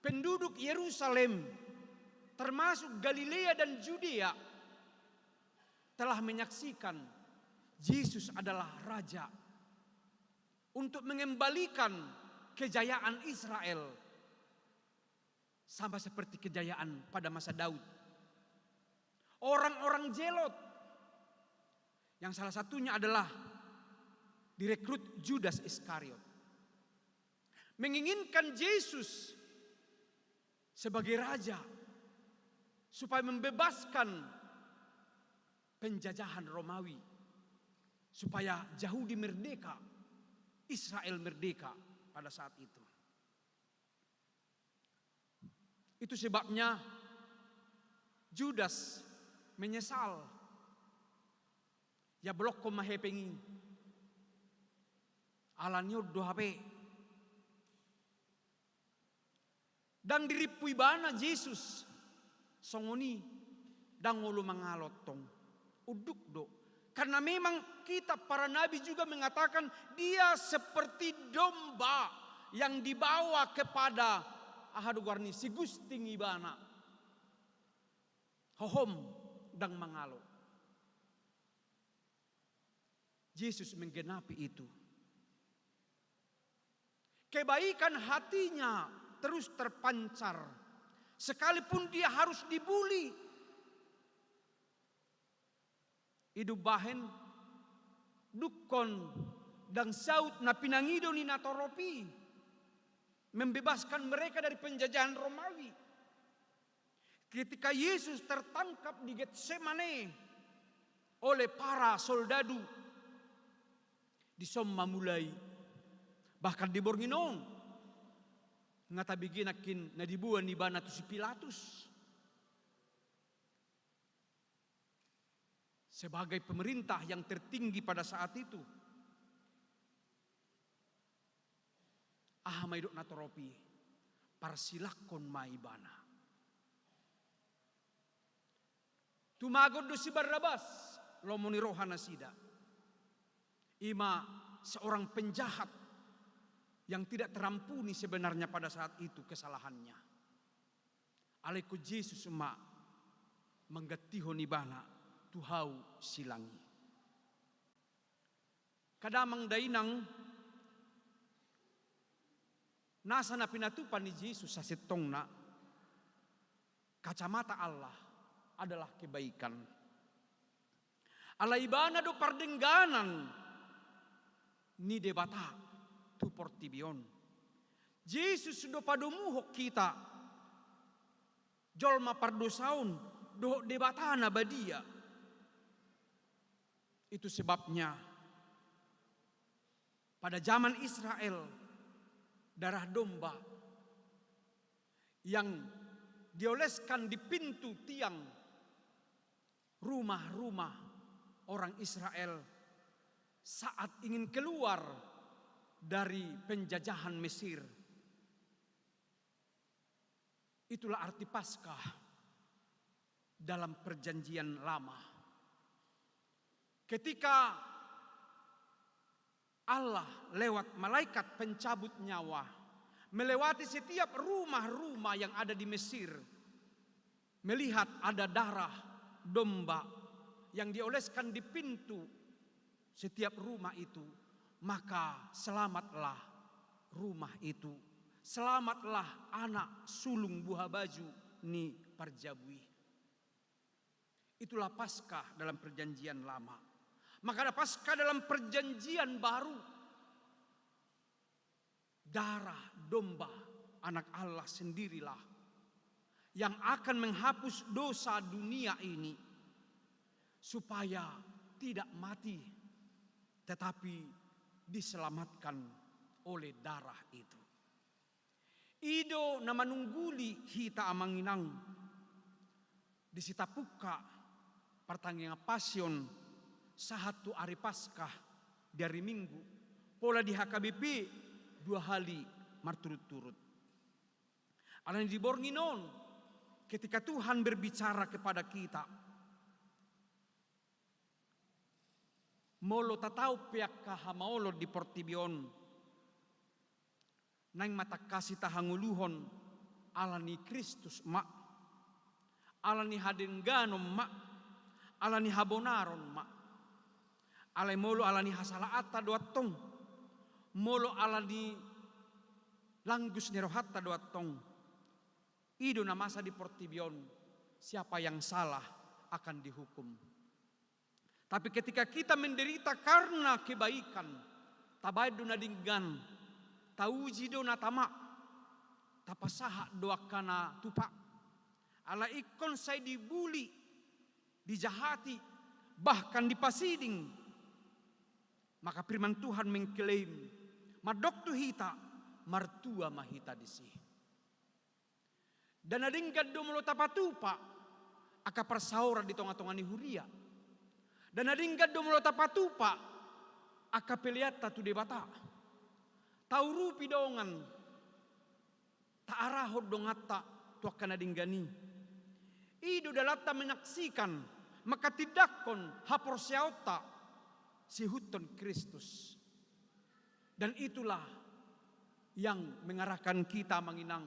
penduduk Yerusalem, termasuk Galilea dan Judea, telah menyaksikan Jesus adalah raja untuk mengembalikan kejayaan Israel sama seperti kejayaan pada masa Daud. Orang-orang Zelot, yang salah satunya adalah direkrut Judas Iskariot, menginginkan Yesus sebagai raja supaya membebaskan penjajahan Romawi, supaya Yahudi merdeka, Israel merdeka pada saat itu. Itu sebabnya Judas menyesal. Ia blokkon ma hepeng i. Alani on do hape. Ndang dirimpu ibana Jesus. Songon i, ndang olo mangalo tong. Unduk do. Karena memang kitab para nabi juga mengatakan dia seperti domba yang dibawa kepada, aha do goarna i, si gunting ibana. Hohom ndang mangalo. Jesus menggenapi itu. Kebaikan hatinya terus terpancar, sekalipun dia harus dibuli. Ido bahen dungkon ndang saut na pinangido ni natorop i, membebaskan mereka dari penjajahan Romawi. Ketika Yesus tertangkap di Getsemane oleh para soldadu, dison ma mulai, bahkan di borngin on, nga tabege nangkin na diboan ibana tu si Pilatus. Sebagai pemerintah yang tertinggi pada saat itu, aha ma didok natorop i? Parsilakkon ma ibana. Tumagon do si Barabas, lomo ni roha nasida. I ma seorang penjahat yang tidak terampuni sebenarnya pada saat itu kesalahannya. Alai ingkon Jesus ma manggantihon ibana tu hau silang i. Angka damang dainang, nasa na pinatupa ni Jesus sasintongna, kacamata Allah adalah kebaikan. Ala ibana do pardengganan ni Debata tu portibi on. Jesus do padomuhon hita jolma pardosa on dohot Debata na badia. Itu sebabnya pada zaman Israel, darah domba yang dioleskan di pintu tiang rumah-rumah orang Israel saat ingin keluar dari penjajahan Mesir. Itulah arti Paskah dalam Perjanjian Lama. Ketika Allah lewat malaikat pencabut nyawa melewati setiap rumah-rumah yang ada di Mesir, melihat ada darah domba yang dioleskan di pintu setiap rumah itu, maka selamatlah rumah itu. Selamatlah anak sulung buha baju ni parjabu i. Itulah Paskah dalam Perjanjian Lama. Maka ada Paskah dalam Perjanjian Baru. Darah domba, Anak Allah sendirilah yang akan menghapus dosa dunia ini, supaya tidak mati, tetapi diselamatkan oleh darah itu. I do na manungguli hita, amang inang, di sitampukta partangiangan Pasion sahat tu ari Paskah di ari Minggu, pola di H K B P dua hali marturut-turut. Alani di borngin on, ketika Tuhan berbicara kepada kita, molo tataup pe angka hamaolon di portibi on, naeng ma tangkas hita hangoluhon ala ni Kristus ma, ala ni hadengganon ma, ala ni habonaron ma. Alai molo ala ni hasalaanta do antong, molo ala ni langgus ni rohanta do antong, i do na masa di portibi on, siapa yang salah akan dihukum. Tapi ketika kita menderita karena kebaikan, tabaen do na denggan, tauji do na tama, tapasahat do angka na tupa. Alai ingkon sai dibuli, dijahati, bahkan dipasiding. Maka firman Tuhan mengklaim, mandok tu hita, martua ma hita disi. Ndang na denggan do molo tapatupa angka parsaoran di tonga-tonga ni huria. Dan na denggan do molo tapatupa angka peleanta tu Debata. Taurupi dongan, taarahon donganta tu angka na denggan i. I do dalanta menyaksikan, manghatindanghon haporseaonta siihuthon Kristus. Dan itulah yang mengarahkan kita, Amang Inang,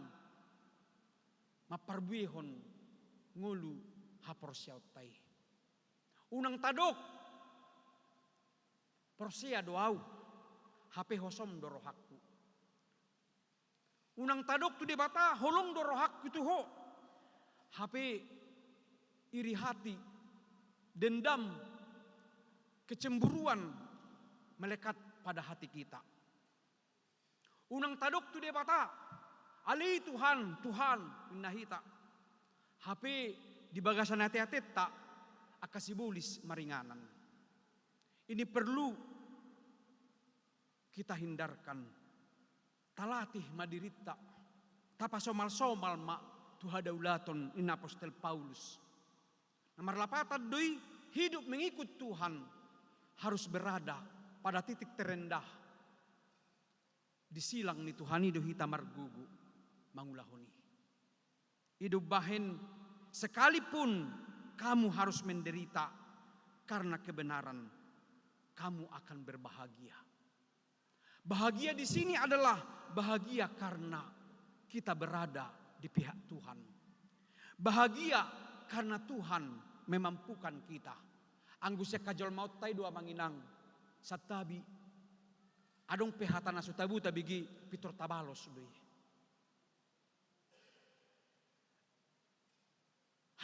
mamparbuehon ngolu haporseaonta i. Unang tadok, porsea do ahu, hape hosom do rohangku. Unang tadok tu Debata, holong do rohangku tu Ho. Hape iri hati, dendam, kecemburuan melekat pada hati kita. Unang tadok tu Debata, ale i Tuhan, Tuhan, ninna hita. Hape di bagasan ateateta angka sibolis maringanan. Ini perlu kita hindarkan. Talatih ma dirinta, tapasomalsomal ma tu hadaulaton, ninna apostel Paulus. Na marlapatan do i, hidup mengikut Tuhan harus berada pada titik terendah. Di silang ni Tuhan i do hita margogo mangulahon i. I do umbahen, sekalipun kamu harus menderita karena kebenaran, kamu akan berbahagia. Bahagia di sini adalah bahagia karena kita berada di pihak Tuhan. Bahagia karena Tuhan memampukan kita. Anggo sian hajolmaonta i do, Amang Inang, santabi, adong pe hata na so tabo tabege, pintor tabalos do i.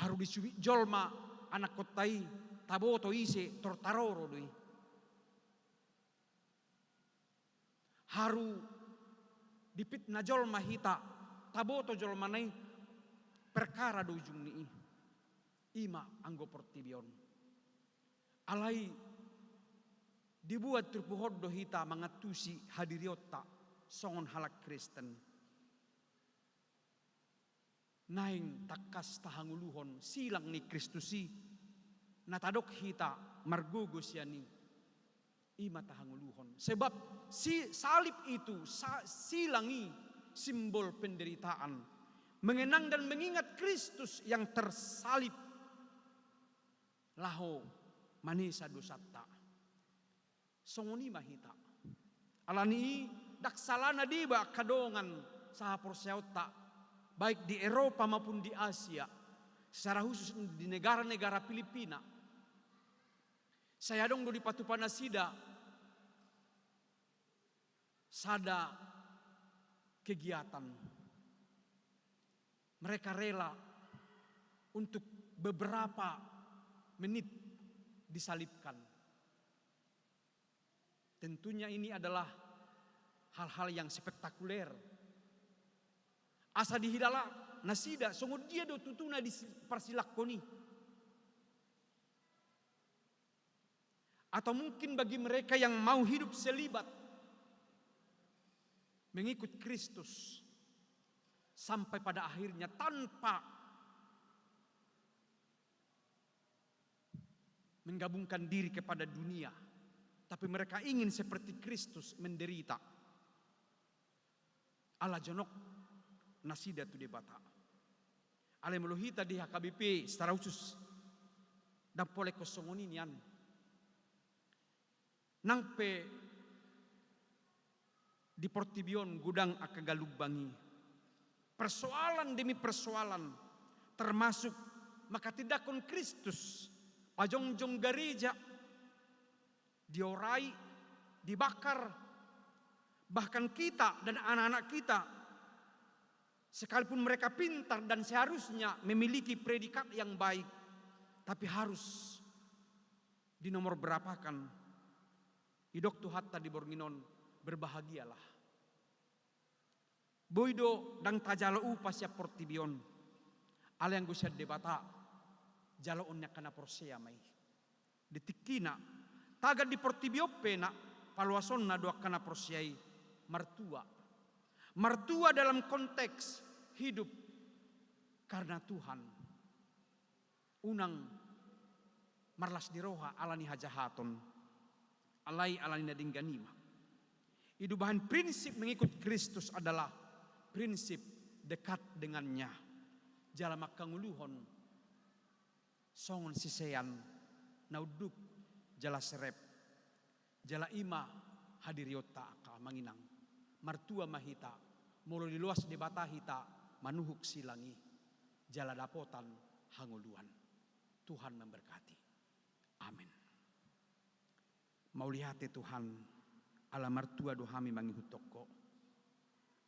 Haru disubit jolma anakkonta i, taboto ise, tor taroro do i. Haru dipitnah jolma hita, taboto jolmana i, perkara do ujung ni i. I ma anggo portibi on. Alai dibuat turpuk on do hita mangantusi hadirionta songon halak Kristen. Naeng tangkas tahangoluhon silang ni Kristus i, na tadok hita margogo sian i, i ma tahangoluhon. Sebab si salib itu, sa-, silang i simbol penderitaan. Mengenang dan mengingat Kristus yang tersalib laho manesa dosanta. Songon i ma hita. Alani i, ndang salana deba angka dongan sahaporseaonta, baik di Eropa maupun di Asia, secara khusus di negara-negara Filipina. Sai adong do dipatupa nasida sada kegiatan. Mereka rela untuk beberapa menit disalibkan. Tentunya ini adalah hal-hal yang spektakuler. Asa dihilala nasida songon dia do tutu na diparsilangkon i. Atau mungkin bagi mereka yang mau hidup selibat, mengikut Kristus sampai pada akhirnya tanpa menggabungkan diri kepada dunia, tapi mereka ingin seperti Kristus menderita. Ala jonok nasida tu Debata. Alai molo hita di H K B P secara khusus, ndang pola ingkon songon i nian. Nang pe di portibi on godang angka galumbang i. Persoalan demi persoalan, termasuk manghatindanghon Kristus, pajongjong gareja, diorai, dibakar, bahkan kita dan anak-anak kita, sekalipun mereka pintar dan seharusnya memiliki predikat yang baik, tapi harus dinomor berapakan. Didok Tuhanta di borngin on, berbahagialah. Boi do ndang tajalo upa sian portibi on. Alai anggo sian Debata, jaloon ni angka na porsea ma i. Di tingkina, tagan di portibi on pe na, paloasonna do angka na porsea i martua. Martua dalam konteks hidup karena Tuhan. Unang marlas ni roha ala ni hajahaton. Alai ala ni na denggan i ma. Ido bahen prinsip mengikut Kristus adalah prinsip dekat dengannya. Jala manghangoluhon songon sisean na unduk jala serep. Jala i ma hadirionta angka amang inang. Martua ma hita, molo diloas Debata hita manuhuk silang i, jala dapotan hangoluan. Tuhan memberkati. Amin. Mauliate Tuhan, ala martua do hami mangihuthon Ho.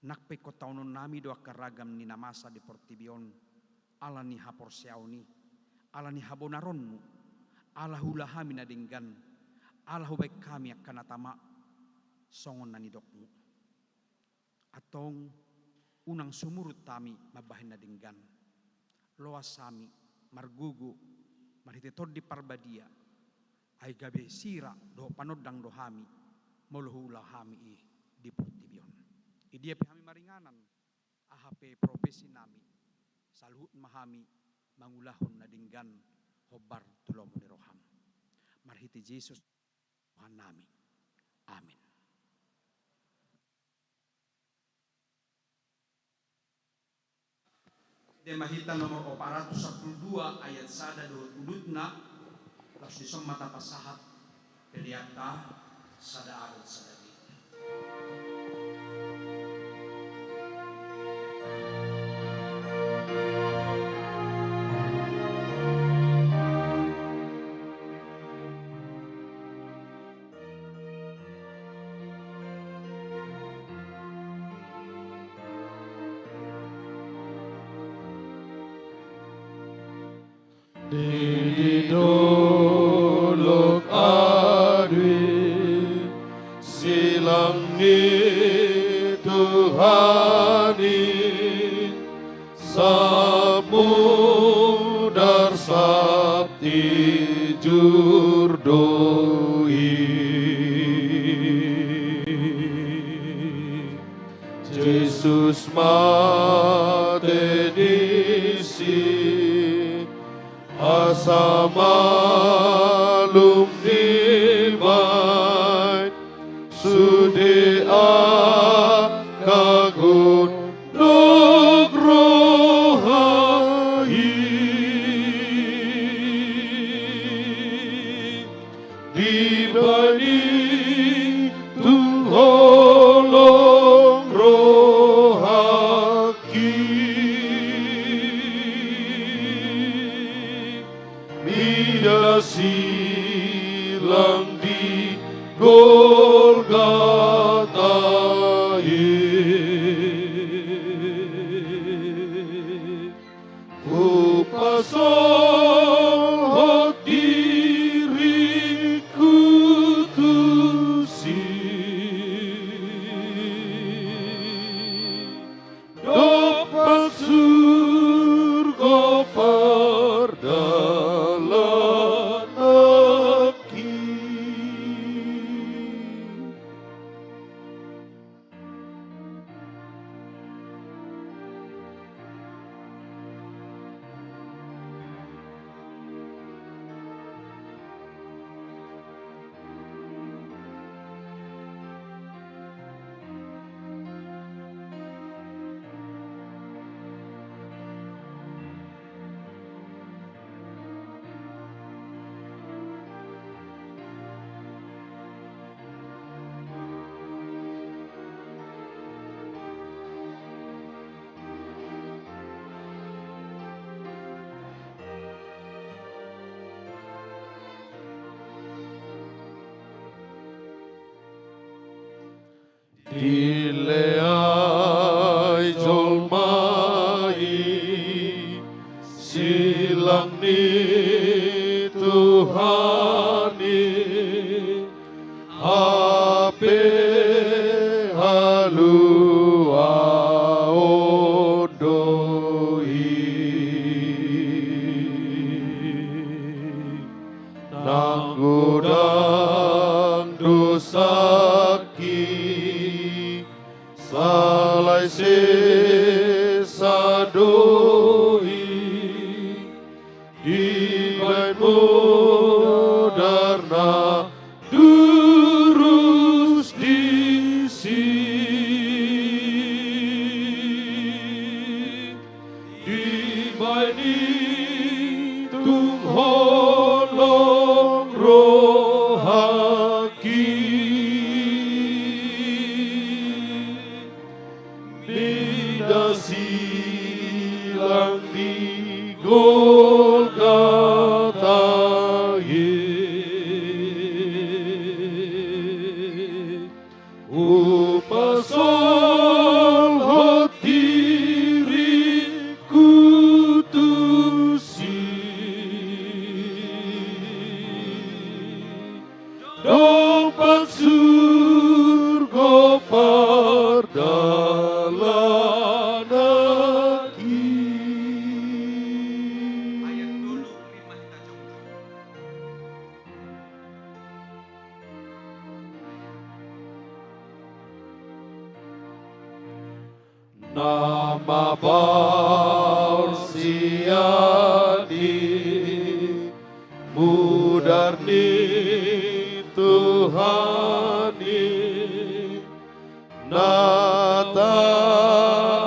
Nang pe ingkon taononnami do angka ragam ni na masa di portibi on, ala ni haporseaon i, ala ni habonaronmu, ala huula hami na denggan, ala hubahen hami angka na tama, songon na nidokmu. Antong, unang sumurut hami mambahen na denggan. Loas hami, margogo, marhite Tondi Parbadia, ai gabe sira dohot panondang do hami, molo huula hami i di portibi on. Di dia pe hami maringanan, aha pe profesinami, saluhut ma hami mangulahon na denggan hombar tu lomo ni roham. Marhite Jesus Tuhannami. Amin. Ende ma hita nomor opat ratus sampulu dua ayat sada dohot udutna, laos dison ma tapasahat peleanta sada adat sada gigi. Di dolok adui silang ni Tuhan i, sap mudar sap tijur do i. Jesus mate disi asa malum dibaen sude angka gondok roha i. Dibaen i tu holong rohangki. Mida silang di Golgata i. Hupasahat diringku tusi, dompak surgo pardalananki. Dilehon jolma i silang ni Tuhan i, hape haluaon do i. Nang godang dosangki, salai sesa do i, dibaenmu Durus disi dibaen i tung holong rohangki. Mida silang di Golgata i. Hupasolhot diriku tusi. Dompak surgo pardalananki. Ayat tolu, rima hita jongjong. Na mabaor sian i mudar ni Tuhan i, na tapalashon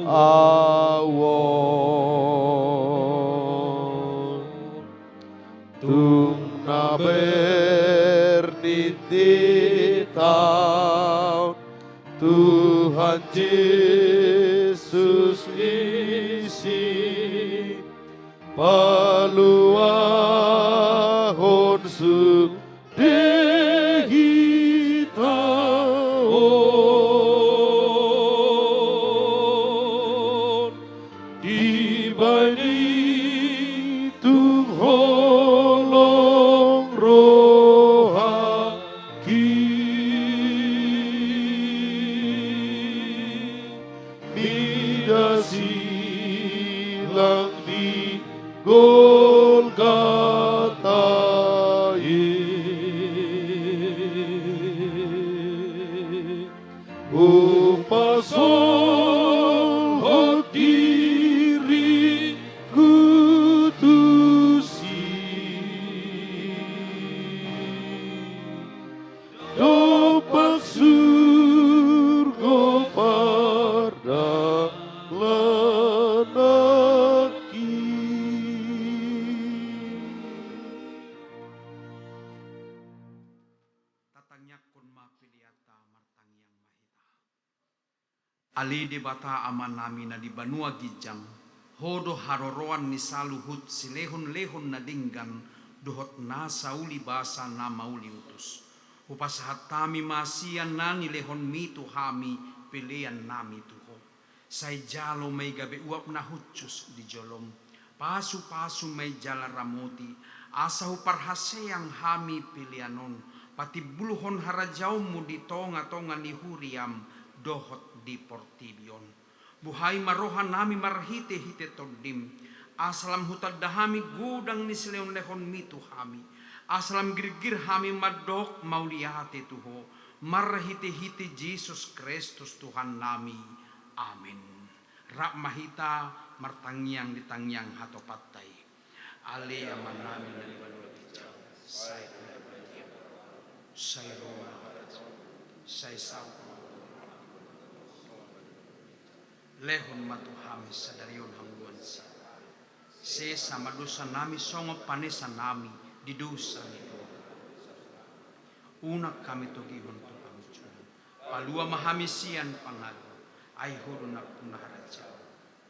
ahu on. Tung na bernit di taon Tuhan Jesus i si, paluahon sude hita on. Dibaen i tung holong rohangki. Mida silang di Golgata i. Hupasolhot diriku tusi. Dompak surgo pardalananki. Tatangiangkon ma peleanta, martangiang ma hita. Ale Debata Amanami na di banua ginjang, Ho do haroroan ni saluhut silehonlehon na denggan dohot nasa uli basa na mauli utus. Hupasahat hami ma sian na nilehonMi tu hami peleannami tu Ho. Sai jalo ma i gabe uap na hushus di joloM. Pasupasu ma i jala ramoti, asa huparhaseang hami pelean on, patimbulhon harajaonMu di tongatonga ni huriaM dohot di portibi on. Buhai ma rohanami marhitehite TondiM, asa lam hutanda hami godang ni silehonlehonMi tu hami, asa lam girgir hami mandok mauliate tu Ho, marhitehite Jesus Kristus Tuhannami. Amen. Rap ma hita martangiang di tangiang hatopanta i. Ale Amanami na di banua ginjang, sai ro ma harajaonMu, sai ro ma harajaonMu, sai saut ma. Lehon ma tu hami sadari on hangoluan sian hami. Sesa ma dosanami songon panesanami di dosa ni dongan. Unang hami togihon tu pangunjunan. Palua ma hami sian pangago, ai Ho do nampuna harajaon,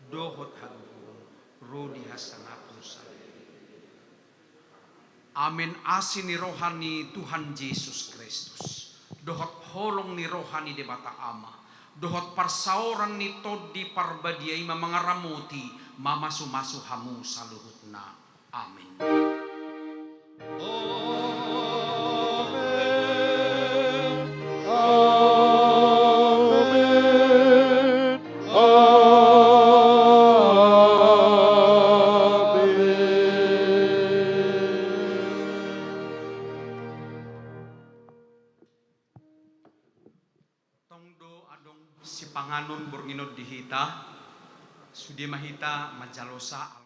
dohot hagogoon, ro di hasangapon sadari. Amen. Asi ni roha ni Tuhan Jesus Kristus, dohot holong ni roha ni Debata Ama, dohot parsaoran ni Tondi Parbadia i ma mangaramoti, mamasumasu hamu saluhutna. Amen. Amen. Amen. Amen. Tong do adong sipanganon borngin on di hita, sude ma hita manjalosa.